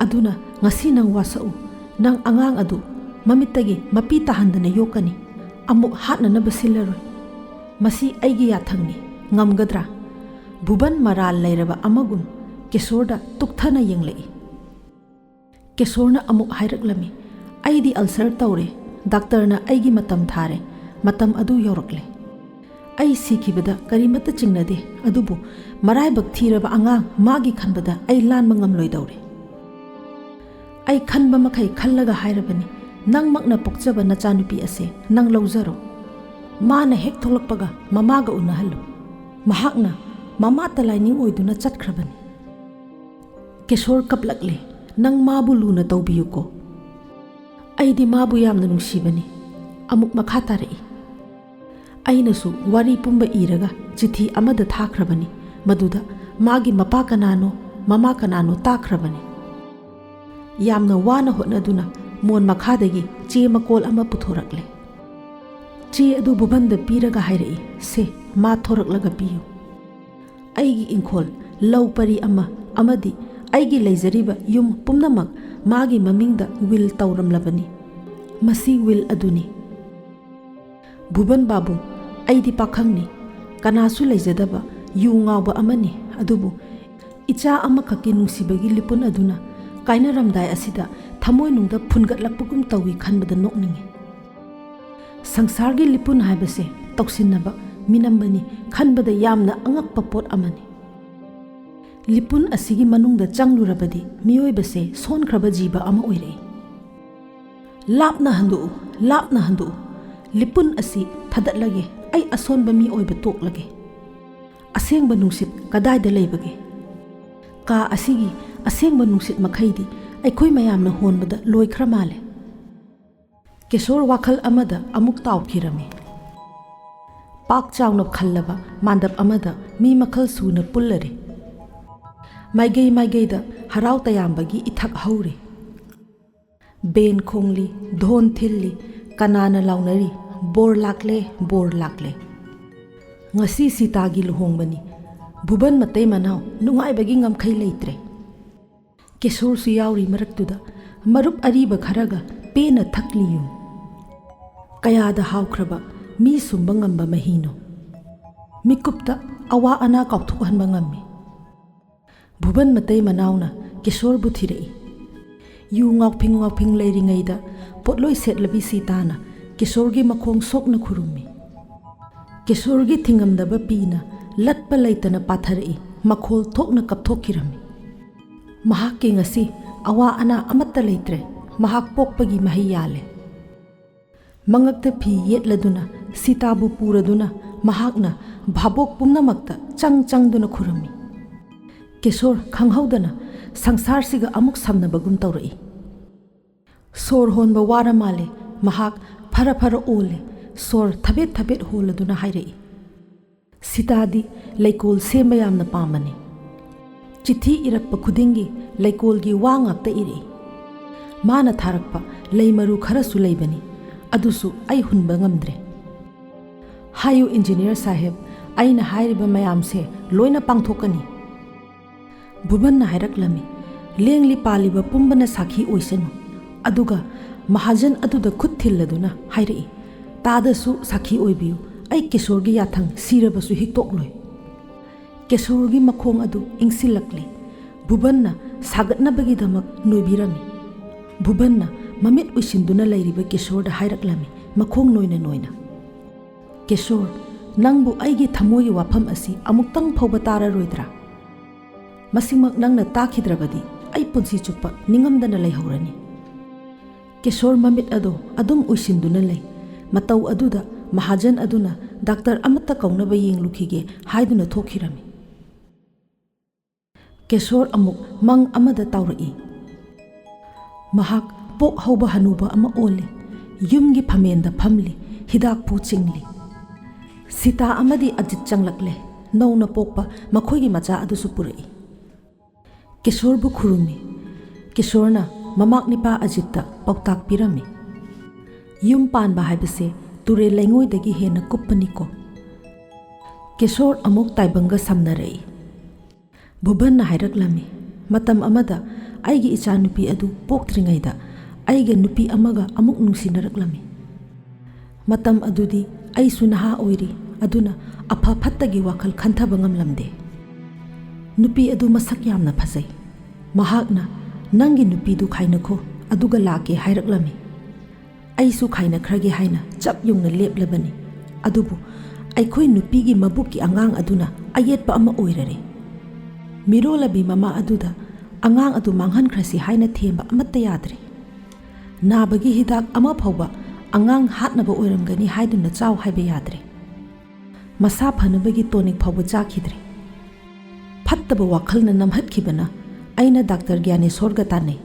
ꯑꯗꯨꯅ ꯉꯁꯤ ꯅꯪ ꯋꯥꯁꯛꯎ, ꯅꯪ ꯑꯉꯥꯡ ꯑꯗꯨ ꯃꯃꯤꯠꯇꯒꯤ ꯃꯄꯤ ꯇꯥꯍꯟꯗꯅ ꯌꯣꯛꯀꯅꯤ, ꯑꯃꯨꯛ ꯍꯥꯠꯅꯅꯕ ꯁꯤꯜꯂꯔꯣꯏ꯫ ꯃꯁꯤ ꯑꯩꯒꯤ ꯌꯥꯊꯪꯅꯤ, ꯉꯝꯒꯗ꯭ꯔꯥ?" ꯚꯨꯕꯟ ꯃꯔꯥꯜ ꯂꯩꯔꯕ ꯑꯃꯒꯨꯝ ꯀꯤꯁꯣꯔꯗ ꯇꯨꯛꯊꯅ ꯌꯦꯡꯂꯛꯏ꯫ ꯀꯤꯁꯣꯔꯅ ꯑꯃꯨꯛ ꯍꯥꯏꯔꯛꯂꯝꯃꯤ, "ꯑꯩꯗꯤ ꯑꯜꯁꯔ ꯇꯧꯔꯦ, ꯗꯥꯛꯇꯔꯅ ꯑꯩꯒꯤ ꯃꯇꯝ ꯊꯥꯔꯦ, ꯃꯇꯝ ꯑꯗꯨ ꯌꯧꯔꯛꯂꯦ꯫ ꯑꯩ ꯁꯤꯈꯤꯕꯗ ꯀꯔꯤꯃꯠꯇ ꯆꯤꯡꯅꯗꯦ, ꯑꯗꯨꯕꯨ ꯃꯔꯥꯏꯕꯛ ꯊꯤꯔꯕ ꯑꯉꯥꯡ ꯃꯥꯒꯤ ꯈꯟꯕꯗ ꯑꯩ ꯂꯥꯟꯕ ꯉꯝꯂꯣꯏꯗꯧꯔꯦ꯫ ꯑꯩ ꯈꯟꯕ ꯃꯈꯩ ꯈꯜꯂꯒ ꯍꯥꯏꯔꯕꯅꯤ, ꯅꯪꯃꯛꯅ ꯄꯣꯛꯆꯕ ꯅꯆꯥꯅꯨꯄꯤ ꯑꯁꯦ ꯅꯪ ꯂꯧꯖꯔꯣ꯫ ꯃꯥꯅ ꯍꯦꯛ ꯊꯣꯛꯂꯛꯄꯒ ꯃꯃꯥꯒ ꯎꯅꯍꯜꯂꯨ꯫ ꯃꯍꯥꯛꯅ ꯃꯃꯥꯇ ꯂꯥꯏꯅꯤꯡ ꯑꯣꯏꯗꯨꯅ ꯆꯠꯈ꯭ꯔꯕꯅꯤ꯫ ꯀꯦꯁꯣꯔ ꯀꯞꯂꯛꯂꯦ꯫ ꯅꯪ ꯃꯥꯕꯨ ꯂꯨꯅ ꯇꯧꯕꯤꯌꯨꯀꯣ꯫ ꯑꯩꯗꯤ ꯃꯥꯕꯨ ꯌꯥꯝꯅ ꯅꯨꯡꯁꯤꯕꯅꯤ꯫ ꯑꯃꯨꯛ ꯃꯈꯥ ꯇꯥꯔꯛꯏ꯫ ꯑꯩꯅꯁꯨ ꯋꯥꯔꯤ ꯄꯨꯝꯕ ꯏꯔꯒ ꯆꯤꯊꯤ ꯑꯃꯗ ꯊꯥꯈ꯭ꯔꯕꯅꯤ, ꯃꯗꯨꯗ ꯃꯥꯒꯤ ꯃꯄꯥ ꯀꯅꯥꯅꯣ, ꯃꯃꯥ ꯀꯅꯥꯅꯣ ꯇꯥꯛꯈ꯭ꯔꯕꯅꯤ꯫ ꯌꯥꯝꯅ ꯋꯥꯅ ꯍꯣꯠꯅꯗꯨꯅ ꯃꯣꯟ ꯃꯈꯥꯗꯒꯤ ꯆꯦ ꯃꯀꯣꯜ ꯑꯃ ꯄꯨꯊꯣꯔꯛꯂꯦ꯫ ꯆꯦ ꯑꯗꯨ ꯚꯨꯕꯟꯗ ꯄꯤꯔꯒ ꯍꯥꯏꯔꯛꯏ, "ꯁꯦ, ꯃꯥ ꯊꯣꯔꯛꯂꯒ ꯄꯤꯌꯨ꯫ ꯑꯩꯒꯤ ꯏꯪꯈꯣꯜ, ꯂꯧ ꯄꯔꯤ ꯑꯃ ꯑꯃꯗꯤ ꯑꯩꯒꯤ ꯂꯩꯖꯔꯤꯕ ꯌꯨꯝ ꯄꯨꯝꯅꯃꯛ ꯃꯥꯒꯤ ꯃꯃꯤꯡꯗ ꯋꯤꯜ ꯇꯧꯔꯝꯂꯕꯅꯤ꯫ ꯃꯁꯤ ꯋꯤꯜ ꯑꯗꯨꯅꯤ꯫ ꯚꯨꯕꯟ ꯕꯥꯕꯨ, ꯑꯩꯗꯤ ꯄꯥꯈꯪꯅꯤ, ꯀꯅꯥꯁꯨ ꯂꯩꯖꯗꯕ ꯌꯨ ꯉꯥꯎꯕ ꯑꯃꯅꯤ, ꯑꯗꯨꯕꯨ ꯏꯆꯥ ꯑꯃꯈꯛꯀꯤ ꯅꯨꯡꯁꯤꯕꯒꯤ ꯂꯤꯄꯨꯟ ꯑꯗꯨꯅ ꯀꯥꯏꯅꯔꯝꯗꯥꯏ ꯑꯁꯤꯗ ꯊꯃꯣꯏꯅꯨꯡꯗ ꯐꯨꯟꯒꯠꯂꯛꯄꯒꯨꯝ ꯇꯧꯏ ꯈꯟꯕꯗ ꯅꯣꯛꯅꯤꯡꯏ꯫ ꯁꯪꯁꯥꯔꯒꯤ ꯂꯤꯄꯨꯟ ꯍꯥꯏꯕꯁꯦ ꯇꯧꯁꯤꯟꯅꯕ, ꯃꯤꯅꯝꯕꯅꯤ, ꯈꯟꯕꯗ ꯌꯥꯝꯅ ꯑꯉꯛꯄ ꯄꯣꯠ ꯑꯃꯅꯤ꯫ ꯂꯤꯄꯨꯟ ꯑꯁꯤꯒꯤ ꯃꯅꯨꯡꯗ ꯆꯪꯂꯨꯔꯕꯗꯤ ꯃꯤꯑꯣꯏꯕꯁꯦ ꯁꯣꯟꯈ꯭ꯔꯕ ꯖꯤꯕ ꯑꯃ ꯑꯣꯏꯔꯛꯏ꯫ ꯂꯥꯞꯅ ꯍꯟꯗꯣꯛꯎ, ꯂꯥꯞꯅ ꯍꯟꯗꯣꯛꯎ꯫ ꯂꯤꯄꯨꯟ ꯑꯁꯤ ꯊꯥꯗꯠꯂꯒꯦ꯫ ꯑꯩ ꯑꯁꯣꯟꯕ ꯃꯤ ꯑꯣꯏꯕ ꯇꯣꯛꯂꯒꯦ꯫ ꯑꯁꯦꯡꯕ ꯅꯨꯡꯁꯤꯠ ꯀꯗꯥꯏꯗ ꯂꯩꯕꯒꯦ? ꯀꯥ ꯑꯁꯤꯒꯤ ꯑꯁꯦꯡꯕ ꯅꯨꯡꯁꯤꯠ ꯃꯈꯩꯗꯤ ꯑꯩꯈꯣꯏ ꯃꯌꯥꯝꯅ ꯍꯣꯟꯕꯗ ꯂꯣꯏꯈ꯭ꯔ ꯃꯥꯜꯂꯦ꯫ ꯀꯦꯁꯣꯔ ꯋꯥꯈꯜ ꯑꯃꯗ ꯑꯃꯨꯛ ꯇꯥꯎꯈꯤꯔꯝꯃꯤ꯫ ꯄꯥꯛ ꯆꯥꯎꯅ ꯈꯜꯂꯕ ꯃꯥꯟꯗꯞ ꯑꯃꯗ ꯃꯤ ꯃꯈꯜ ꯁꯨꯅ ꯄꯨꯜꯂꯔꯦ꯫ ꯃꯥꯏꯒꯩ ꯃꯥꯏꯒꯩꯗ ꯍꯔꯥꯎ ꯇꯌꯥꯝꯕꯒꯤ ꯏꯊꯛ ꯍꯧꯔꯦ꯫ ꯕꯦꯟ ꯈꯣꯡꯂꯤ, ꯙꯣꯟ ꯊꯤꯜꯂꯤ, ꯀꯅꯥꯅ ꯂꯥꯎꯅꯔꯤ, "ꯕꯣꯔ ꯂꯥꯛꯂꯦ, ꯕꯣꯔ ꯂꯥꯛꯂꯦ"꯫ ꯉꯁꯤ ꯁꯤꯇꯥꯒꯤ ꯂꯨꯍꯣꯡꯕꯅꯤ꯫ ꯚꯨꯕꯟ ꯃꯇꯩ ꯃꯅꯥꯎ ꯅꯨꯡꯉꯥꯏꯕꯒꯤ ꯉꯝꯈꯩ ꯂꯩꯇ꯭ꯔꯦ꯫ ꯀꯦꯁꯣꯔꯁꯨ ꯌꯥꯎꯔꯤ ꯃꯔꯛꯇꯨꯗ, ꯃꯔꯨꯞ ꯑꯔꯤꯕ ꯈꯔꯒ ꯄꯦꯟꯅ ꯊꯛꯂꯤ ꯌꯨ꯫ ꯀꯌꯥꯗ ꯍꯥꯎꯈ꯭ꯔꯕ, ꯃꯤ ꯁꯨꯝꯕ ꯉꯝꯕ ꯃꯍꯤꯅꯣ! ꯃꯤꯀꯨꯞꯇ ꯑꯋꯥ ꯑꯅꯥ ꯀꯥꯎꯊꯣꯛꯍꯟꯕ ꯉꯝꯃꯤ꯫ ꯚꯨꯕꯟ ꯃꯇꯩ ꯃꯅꯥꯎꯅ ꯀꯦꯁꯣꯔꯕꯨ ꯊꯤꯔꯛꯏ꯫ ꯌꯨ ꯉꯥꯎꯐꯤꯡ ꯉꯥꯎꯐꯤꯡ ꯂꯩꯔꯤꯉꯩꯗ ꯄꯣꯠꯂꯣꯏ ꯁꯦꯠꯂꯕꯤ ꯁꯤꯇꯥꯅ ꯀꯦꯁꯣꯔꯒꯤ ꯃꯈꯣꯡ ꯁꯣꯛꯅ ꯈꯨꯔꯨꯝꯃꯤ꯫ ꯀꯤꯁꯣꯔꯒꯤ ꯊꯤꯡꯉꯝꯗꯕ ꯄꯤꯅ ꯂꯠꯄ ꯂꯩꯇꯅ ꯄꯥꯊꯔꯛꯏ, ꯃꯈꯣꯜ ꯊꯣꯛꯅ ꯀꯞꯊꯣꯛꯈꯤꯔꯝꯃꯤ꯫ ꯃꯍꯥꯛꯀꯤ ꯉꯁꯤ ꯑꯋꯥ ꯑꯅꯥ ꯑꯃꯠꯇ ꯂꯩꯇ꯭ꯔꯦ, ꯃꯍꯥꯛ ꯄꯣꯛꯄꯒꯤ ꯃꯍꯩ ꯌꯥꯜꯂꯦ꯫ ꯃꯉꯛꯇ ꯐꯤ ꯌꯦꯠꯂꯗꯨꯅ ꯁꯤꯇꯥꯕꯨ ꯄꯨꯔꯗꯨꯅ ꯃꯍꯥꯛꯅ ꯚꯥꯕꯣꯛ ꯄꯨꯝꯅꯃꯛꯇ ꯆꯪ ꯆꯪꯗꯨꯅ ꯈꯨꯔꯝꯃꯤ꯫ ꯀꯤꯁꯣꯔ ꯈꯪꯍꯧꯗꯅ ꯁꯪꯁꯥꯔꯁꯤꯒ ꯑꯃꯨꯛ ꯁꯝꯅꯕꯒꯨꯝ ꯇꯧꯔꯛꯏ꯫ ꯁꯣꯔ ꯍꯣꯟꯕ ꯋꯥꯔ ꯃꯥꯜꯂꯦ꯫ ꯃꯍꯥꯛ ꯐꯔ ꯐꯔ ꯑꯣꯜꯂꯦ꯫ ꯁꯣꯔ ꯊꯕꯦꯠ ꯊꯕꯦꯠ ꯍꯣꯜꯂꯗꯨꯅ ꯍꯥꯏꯔꯛꯏ, "ꯁꯤꯇꯥꯗꯤ ꯂꯩꯀꯣꯜ ꯁꯦꯝꯕ ꯌꯥꯝꯅ ꯄꯥꯝꯕꯅꯤ꯫ ꯆꯤꯊꯤ ꯏꯔꯛꯄ ꯈꯨꯗꯤꯡꯒꯤ ꯂꯩꯀꯣꯜꯒꯤ ꯋꯥ ꯉꯥꯛꯇ ꯏꯔꯛꯏ꯫ ꯃꯥꯅ ꯊꯥꯔꯛꯄ ꯂꯩ ꯃꯔꯨ ꯈꯔꯁꯨ ꯂꯩꯕꯅꯤ, ꯑꯗꯨꯁꯨ ꯑꯩ ꯍꯨꯟꯕ ꯉꯝꯗ꯭ꯔꯦ꯫ ꯍꯥꯏꯌꯨ ꯏꯟꯖꯤꯅꯤꯌꯔ ꯁꯥꯍꯦꯕ, ꯑꯩꯅ ꯍꯥꯏꯔꯤꯕ ꯃꯌꯥꯝꯁꯦ ꯂꯣꯏꯅ ꯄꯥꯡꯊꯣꯛꯀꯅꯤ꯫" ꯚꯨꯕꯟꯅ ꯍꯥꯏꯔꯛꯂꯝꯃꯤ, "ꯂꯦꯡꯂꯤ ꯄꯥꯜꯂꯤꯕ ꯄꯨꯝꯕꯅ ꯁꯥꯈꯤ ꯑꯣꯏꯁꯅꯨ꯫" ꯑꯗꯨꯒ ꯃꯍꯥꯖꯟ ꯑꯗꯨꯗ ꯈꯨꯠ ꯊꯤꯜꯂꯗꯨꯅ ꯍꯥꯏꯔꯛꯏ, "ꯇꯥꯗꯁꯨ ꯁꯥꯈꯤ ꯑꯣꯏꯕꯤꯌꯨ, ꯑꯩ ꯀꯤꯁꯣꯔꯒꯤ ꯌꯥꯊꯪ ꯁꯤꯔꯕꯁꯨ ꯍꯤꯛꯇꯣꯛꯂꯣꯏ꯫" ꯀꯤꯁꯣꯔꯒꯤ ꯃꯈꯣꯡ ꯑꯗꯨ ꯏꯪꯁꯤꯜꯂꯛꯂꯦ꯫ ꯚꯨꯕꯟꯅ ꯁꯥꯒꯠꯅꯕꯒꯤꯗꯃꯛ ꯅꯣꯏꯕꯤꯔꯝꯃꯤ꯫ ꯚꯨꯕꯟꯅ ꯃꯃꯤꯠ ꯎꯏꯁꯤꯟꯗꯨꯅ ꯂꯩꯔꯤꯕ ꯀꯤꯁꯣꯔꯗ ꯍꯥꯏꯔꯛꯂꯝꯃꯤ, ꯃꯈꯣꯡ ꯅꯣꯏꯅ ꯅꯣꯏꯅ, "ꯀꯤꯁꯣꯔ, ꯅꯪꯕꯨ ꯑꯩꯒꯤ ꯊꯃꯣꯏꯒꯤ ꯋꯥꯐꯝ ꯑꯁꯤ ꯑꯃꯨꯛꯇꯪ ꯐꯥꯎꯕ ꯇꯥꯔꯔꯣꯏꯗ꯭ꯔꯥ? ꯃꯁꯤꯃꯛ ꯅꯪꯅ ꯇꯥꯈꯤꯗ꯭ꯔꯕꯗꯤ ꯑꯩ ꯄꯨꯟꯁꯤ ꯆꯨꯞꯄ ꯅꯤꯡꯉꯝꯗꯅ ꯂꯩꯍꯧꯔꯅꯤ꯫" ꯀꯤꯁꯣꯔ ꯃꯃꯤꯠ ꯑꯗꯣ ꯑꯗꯨꯝ ꯎꯏꯁꯤꯟꯗꯨꯅ ꯂꯩ꯫ ꯃꯇꯧ ꯑꯗꯨꯗ ꯃꯍꯥꯖꯟ ꯑꯗꯨꯅ "ꯗꯥꯛꯇꯔ ꯑꯃꯠꯇ ꯀꯧꯅꯕ ꯌꯦꯡꯂꯨꯈꯤꯒꯦ" ꯍꯥꯏꯗꯨꯅ ꯊꯣꯛꯈꯤꯔꯝꯃꯤ꯫ ꯀꯤꯁꯣꯔ ꯑꯃꯨꯛ ꯃꯪ ꯑꯃꯗ ꯇꯥꯎꯔꯛꯏ꯫ ꯃꯍꯥꯛ ꯄꯣꯛ ꯍꯧꯕ ꯍꯅꯨꯕ ꯑꯃ ꯑꯣꯜꯂꯤ꯫ ꯌꯨꯝꯒꯤ ꯐꯝꯃꯦꯟꯗ ꯐꯝꯂꯤ, ꯍꯤꯗꯥꯛꯄꯨ ꯆꯤꯡꯂꯤ꯫ ꯁꯤꯇꯥ ꯑꯃꯗꯤ ꯑꯖꯤꯠ ꯆꯪꯂꯛꯂꯦ꯫ ꯅꯧꯅ ꯄꯣꯛꯄ ꯃꯈꯣꯏꯒꯤ ꯃꯆꯥ ꯑꯗꯨꯁꯨ ꯄꯨꯔꯛꯏ꯫ ꯀꯤꯁꯣꯔꯕꯨ ꯈꯨꯔꯨꯝꯃꯤ꯫ ꯀꯤꯁꯣꯔꯅ ꯃꯃꯥꯛ ꯅꯤꯄꯥ ꯑꯖꯤꯠꯇ ꯄꯥꯎꯇꯥꯛ ꯄꯤꯔꯝꯃꯤ, "ꯌꯨꯝ ꯄꯥꯟꯕ ꯍꯥꯏꯕꯁꯦ ꯇꯨꯔꯦꯜ ꯂꯩꯉꯣꯏꯗꯒꯤ ꯍꯦꯟꯅ ꯀꯨꯞꯄꯅꯤꯀꯣ꯫" ꯀꯤꯁꯣꯔ ꯑꯃꯨꯛ ꯇꯥꯏꯕꯪꯒ ꯁꯝꯅꯔꯛꯏ꯫ ꯚꯨꯕꯟꯅ ꯍꯥꯏꯔꯛꯂꯝꯃꯤ, "ꯃꯇꯝ ꯑꯃꯗ ꯑꯩꯒꯤ ꯏꯆꯥꯅꯨꯄꯤ ꯑꯗꯨ ꯄꯣꯛꯇ꯭ꯔꯤꯉꯩꯗ ꯑꯩꯒ ꯅꯨꯄꯤ ꯑꯃꯒ ꯑꯃꯨꯛ ꯅꯨꯡꯁꯤꯅꯔꯛꯂꯝꯃꯤ꯫ ꯃꯇꯝ ꯑꯗꯨꯗꯤ ꯑꯩꯁꯨ ꯅꯍꯥ ꯑꯣꯏꯔꯤ, ꯑꯗꯨꯅ ꯑꯐ ꯐꯠꯇꯒꯤ ꯋꯥꯈꯜ ꯈꯟꯊꯕ ꯉꯝꯂꯝꯗꯦ꯫ ꯅꯨꯄꯤ ꯑꯗꯨ ꯃꯁꯛ ꯌꯥꯝꯅ ꯐꯖꯩ꯫ ꯃꯍꯥꯛꯅ 'ꯅꯪꯒꯤ ꯅꯨꯄꯤꯗꯨ ꯈꯥꯏꯅꯈꯣ, ꯑꯗꯨꯒ ꯂꯥꯛꯀꯦ' ꯍꯥꯏꯔꯛꯂꯝꯃꯤ꯫ ꯑꯩꯁꯨ ꯈꯥꯏꯅꯈ꯭ꯔꯒꯦ ꯍꯥꯏꯅ ꯆꯞ ꯌꯨꯡꯅ ꯂꯦꯞꯂꯕꯅꯤ꯫ ꯑꯗꯨꯕꯨ ꯑꯩꯈꯣꯏ ꯅꯨꯄꯤꯒꯤ ꯃꯕꯨꯛꯀꯤ ꯑꯉꯥꯡ ꯑꯗꯨꯅ ꯑꯌꯦꯠꯄ ꯑꯃ ꯑꯣꯏꯔꯔꯦ꯫ ꯃꯤꯔꯣꯜꯂꯕꯤ ꯃꯃꯥ ꯑꯗꯨꯗ ꯑꯉꯥꯡ ꯑꯗꯨ ꯃꯥꯡꯍꯟꯈ꯭ꯔꯁꯤ ꯍꯥꯏꯅ ꯊꯦꯝꯕ ꯑꯃꯠꯇ ꯌꯥꯗ꯭ꯔꯦ꯫ ꯅꯥꯕꯒꯤ ꯍꯤꯗꯥꯛ ꯑꯃ ꯐꯥꯎꯕ ꯑꯉꯥꯡ ꯍꯥꯠꯅꯕ ꯑꯣꯏꯔꯝꯒꯅꯤ ꯍꯥꯏꯗꯨꯅ ꯆꯥꯎ ꯍꯥꯏꯕ ꯌꯥꯗ꯭ꯔꯦ꯫ ꯃꯁꯥ ꯐꯅꯕꯒꯤ ꯇꯣꯅꯤꯛ ꯐꯥꯎꯕ ꯆꯥꯈꯤꯗ꯭ꯔꯦ꯫ ꯐꯠꯇꯕ ꯋꯥꯈꯜꯅ ꯅꯝꯍꯠꯈꯤꯕꯅ ꯑꯩꯅ ꯗꯥꯛꯇꯔ ꯒ꯭ꯌꯥꯅꯦꯁꯣꯔꯒ ꯇꯥꯟꯅꯩ꯫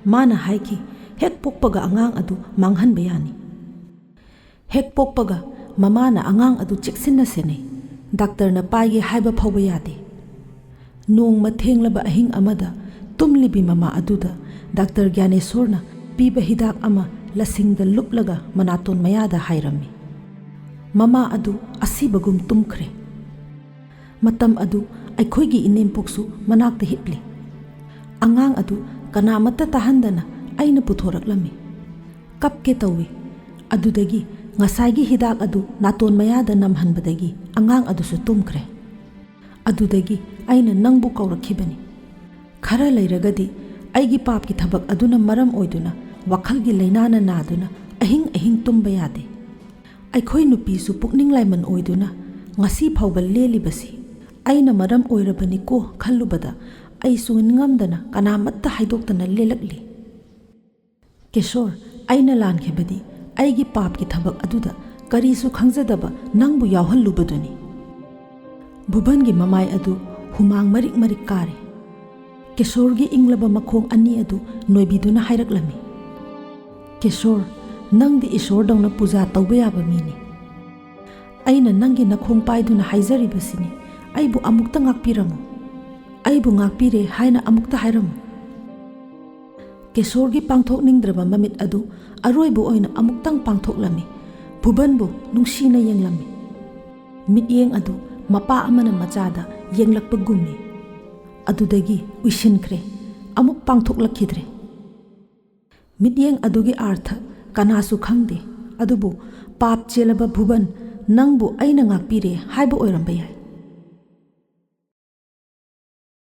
ꯃꯥꯅ ꯍꯥꯏꯈꯤ, "ꯍꯦꯛ ꯄꯣꯛꯄꯒ ꯑꯉꯥꯡ ꯑꯗꯨ ꯃꯥꯡꯍꯟꯕ ꯌꯥꯅꯤ꯫ ꯍꯦꯛ ꯄꯣꯛꯄꯒ ꯃꯃꯥꯅ ꯑꯉꯥꯡ ꯑꯗꯨ ꯆꯦꯛꯁꯤꯟꯅ ꯁꯦꯟꯅꯩ꯫ ꯗꯥꯛꯇꯔꯅ ꯄꯥꯏꯒꯦ ꯍꯥꯏꯕ ꯐꯥꯎꯕ ꯌꯥꯗꯦ"꯫ ꯅꯣꯡꯃ ꯊꯦꯡꯂꯕ ꯑꯍꯤꯡ ꯑꯃꯗ ꯇꯨꯝꯂꯤꯕꯤ ꯃꯃꯥ ꯑꯗꯨꯗ ꯗꯥꯛꯇꯔ ꯒ꯭ꯌꯥꯅꯦꯁꯣꯔꯅ ꯄꯤꯕ ꯍꯤꯗꯥꯛ ꯑꯃ ꯂꯁꯤꯡꯗ ꯂꯨꯞꯂꯒ ꯃꯅꯥꯇꯣꯟ ꯃꯌꯥꯗ ꯍꯥꯏꯔꯝꯃꯤ꯫ ꯃꯃꯥ ꯑꯗꯨ ꯑꯁꯤꯕꯒꯨꯝ ꯇꯨꯝꯈ꯭ꯔꯦ꯫ ꯃꯇꯝ ꯑꯗꯨ ꯑꯩꯈꯣꯏꯒꯤ ꯏꯅꯦꯝꯄꯣꯛꯁꯨ ꯃꯅꯥꯛꯇ ꯍꯤꯞꯂꯤ꯫ ꯑꯉꯥꯡ ꯑꯗꯨ ꯀꯅꯥꯃꯠꯇ ꯇꯥꯍꯟꯗꯅ ꯑꯩꯅ ꯄꯨꯊꯣꯔꯛꯂꯝꯃꯤ꯫ ꯀꯞꯀꯦ ꯇꯧꯏ꯫ ꯑꯗꯨꯗꯒꯤ ꯉꯁꯥꯏꯒꯤ ꯍꯤꯗꯥꯛ ꯑꯗꯨ ꯅꯥꯇꯣꯟ ꯃꯌꯥꯗ ꯅꯝꯍꯟꯕꯗꯒꯤ ꯑꯉꯥꯡ ꯑꯗꯨꯁꯨ ꯇꯨꯝꯈ꯭ꯔꯦ꯫ ꯑꯗꯨꯗꯒꯤ ꯑꯩꯅ ꯅꯪꯕꯨ ꯀꯧꯔꯛꯈꯤꯕꯅꯤ꯫ ꯈꯔ ꯂꯩꯔꯒꯗꯤ ꯑꯩꯒꯤ ꯄꯥꯞꯀꯤ ꯊꯕꯛ ꯑꯗꯨꯅ ꯃꯔꯝ ꯑꯣꯏꯗꯨꯅ ꯋꯥꯈꯜꯒꯤ ꯂꯥꯏꯅꯥꯅ ꯅꯥꯗꯨꯅ ꯑꯍꯤꯡ ꯑꯍꯤꯡ ꯇꯨꯝꯕ ꯌꯥꯗꯦ꯫ ꯑꯩꯈꯣꯏ ꯅꯨꯄꯤꯁꯨ ꯄꯨꯛꯅꯤꯡ ꯂꯥꯏꯃꯟ ꯑꯣꯏꯗꯨꯅ ꯉꯁꯤ ꯐꯥꯎꯕ ꯂꯦꯜꯂꯤꯕꯁꯤ ꯑꯩꯅ ꯃꯔꯝ ꯑꯣꯏꯔꯕꯅꯤꯀꯣ ꯈꯜꯂꯨꯕꯗ ꯑꯩꯁꯨ ꯅꯤꯡꯉꯝꯗꯅ ꯀꯅꯥꯃꯠꯇ ꯍꯥꯏꯗꯣꯛꯇꯅ ꯂꯦꯜꯂꯛꯂꯤ꯫ ꯀꯦꯁꯣꯔ, ꯑꯩꯅ ꯂꯥꯟꯈꯤꯕꯗꯤ ꯑꯩꯒꯤ ꯄꯥꯞꯀꯤ ꯊꯕꯛ ꯑꯗꯨꯗ ꯀꯔꯤꯁꯨ ꯈꯪꯖꯗꯕ ꯅꯪꯕꯨ ꯌꯥꯎꯍꯜꯂꯨꯕꯗꯨꯅꯤ꯫ ꯚꯨꯕꯟꯒꯤ ꯃꯃꯥꯏ ꯑꯗꯨ ꯍꯨꯃꯥꯡ ꯃꯔꯤꯛ ꯃꯔꯤꯛ ꯀꯥꯔꯦ꯫ ꯀꯦꯁꯣꯔꯒꯤ ꯏꯪꯂꯕ ꯃꯈꯣꯡ ꯑꯅꯤ ꯑꯗꯨ ꯅꯣꯏꯕꯤꯗꯨꯅ ꯍꯥꯏꯔꯛꯂꯝꯃꯤ, "ꯀꯦꯁꯣꯔ, ꯅꯪꯗꯤ ꯏꯁꯣꯔꯗꯧꯅ ꯄꯨꯖꯥ ꯇꯧꯕ ꯌꯥꯕ ꯃꯤꯅꯤ꯫ ꯑꯩꯅ ꯅꯪꯒꯤ ꯅꯈꯣꯡ ꯄꯥꯏꯗꯨꯅ ꯍꯥꯏꯖꯔꯤꯕꯁꯤꯅꯤ, ꯑꯩꯕꯨ ꯑꯃꯨꯛꯇ ꯉꯥꯛꯄꯤꯔꯝꯃꯨ꯫ ꯑꯩꯕꯨ ꯉꯥꯛꯄꯤꯔꯦ ꯍꯥꯏꯅ ꯑꯃꯨꯛꯇ ꯍꯥꯏꯔꯝꯃꯨ"꯫ ꯀꯦꯁꯣꯔꯒꯤ ꯄꯥꯡꯊꯣꯛꯅꯤꯡꯗ꯭ꯔꯕ ꯃꯃꯤꯠ ꯑꯗꯨ ꯑꯔꯣꯏꯕ ꯑꯣꯏꯅ ꯑꯃꯨꯛꯇꯪ ꯄꯥꯡꯊꯣꯛꯂꯝꯃꯤ꯫ ꯚꯨꯕꯟꯕꯨ ꯅꯨꯡꯁꯤꯅ ꯌꯦꯡꯂꯝꯃꯤ꯫ ꯃꯤꯠꯌꯦꯡ ꯑꯗꯨ ꯃꯄꯥ ꯑꯃꯅ ꯃꯆꯥꯗ ꯌꯦꯡꯂꯛꯄꯒꯨꯝꯅꯤ꯫ ꯑꯗꯨꯗꯒꯤ ꯎꯏꯁꯤꯟꯈ꯭ꯔꯦ꯫ ꯑꯃꯨꯛ ꯄꯥꯡꯊꯣꯛꯂꯛꯈꯤꯗ꯭ꯔꯦ꯫ ꯃꯤꯠꯌꯦꯡ ꯑꯗꯨꯒꯤ ꯑꯥꯔꯊ ꯀꯅꯥꯁꯨ ꯈꯪꯗꯦ, ꯑꯗꯨꯕꯨ ꯄꯥꯞ ꯆꯦꯜꯂꯕ ꯚꯨꯕꯟ, ꯅꯪꯕꯨ ꯑꯩꯅ ꯉꯥꯛꯄꯤꯔꯦ ꯍꯥꯏꯕ ꯑꯣꯏꯔꯝꯕ ꯌꯥꯏ꯫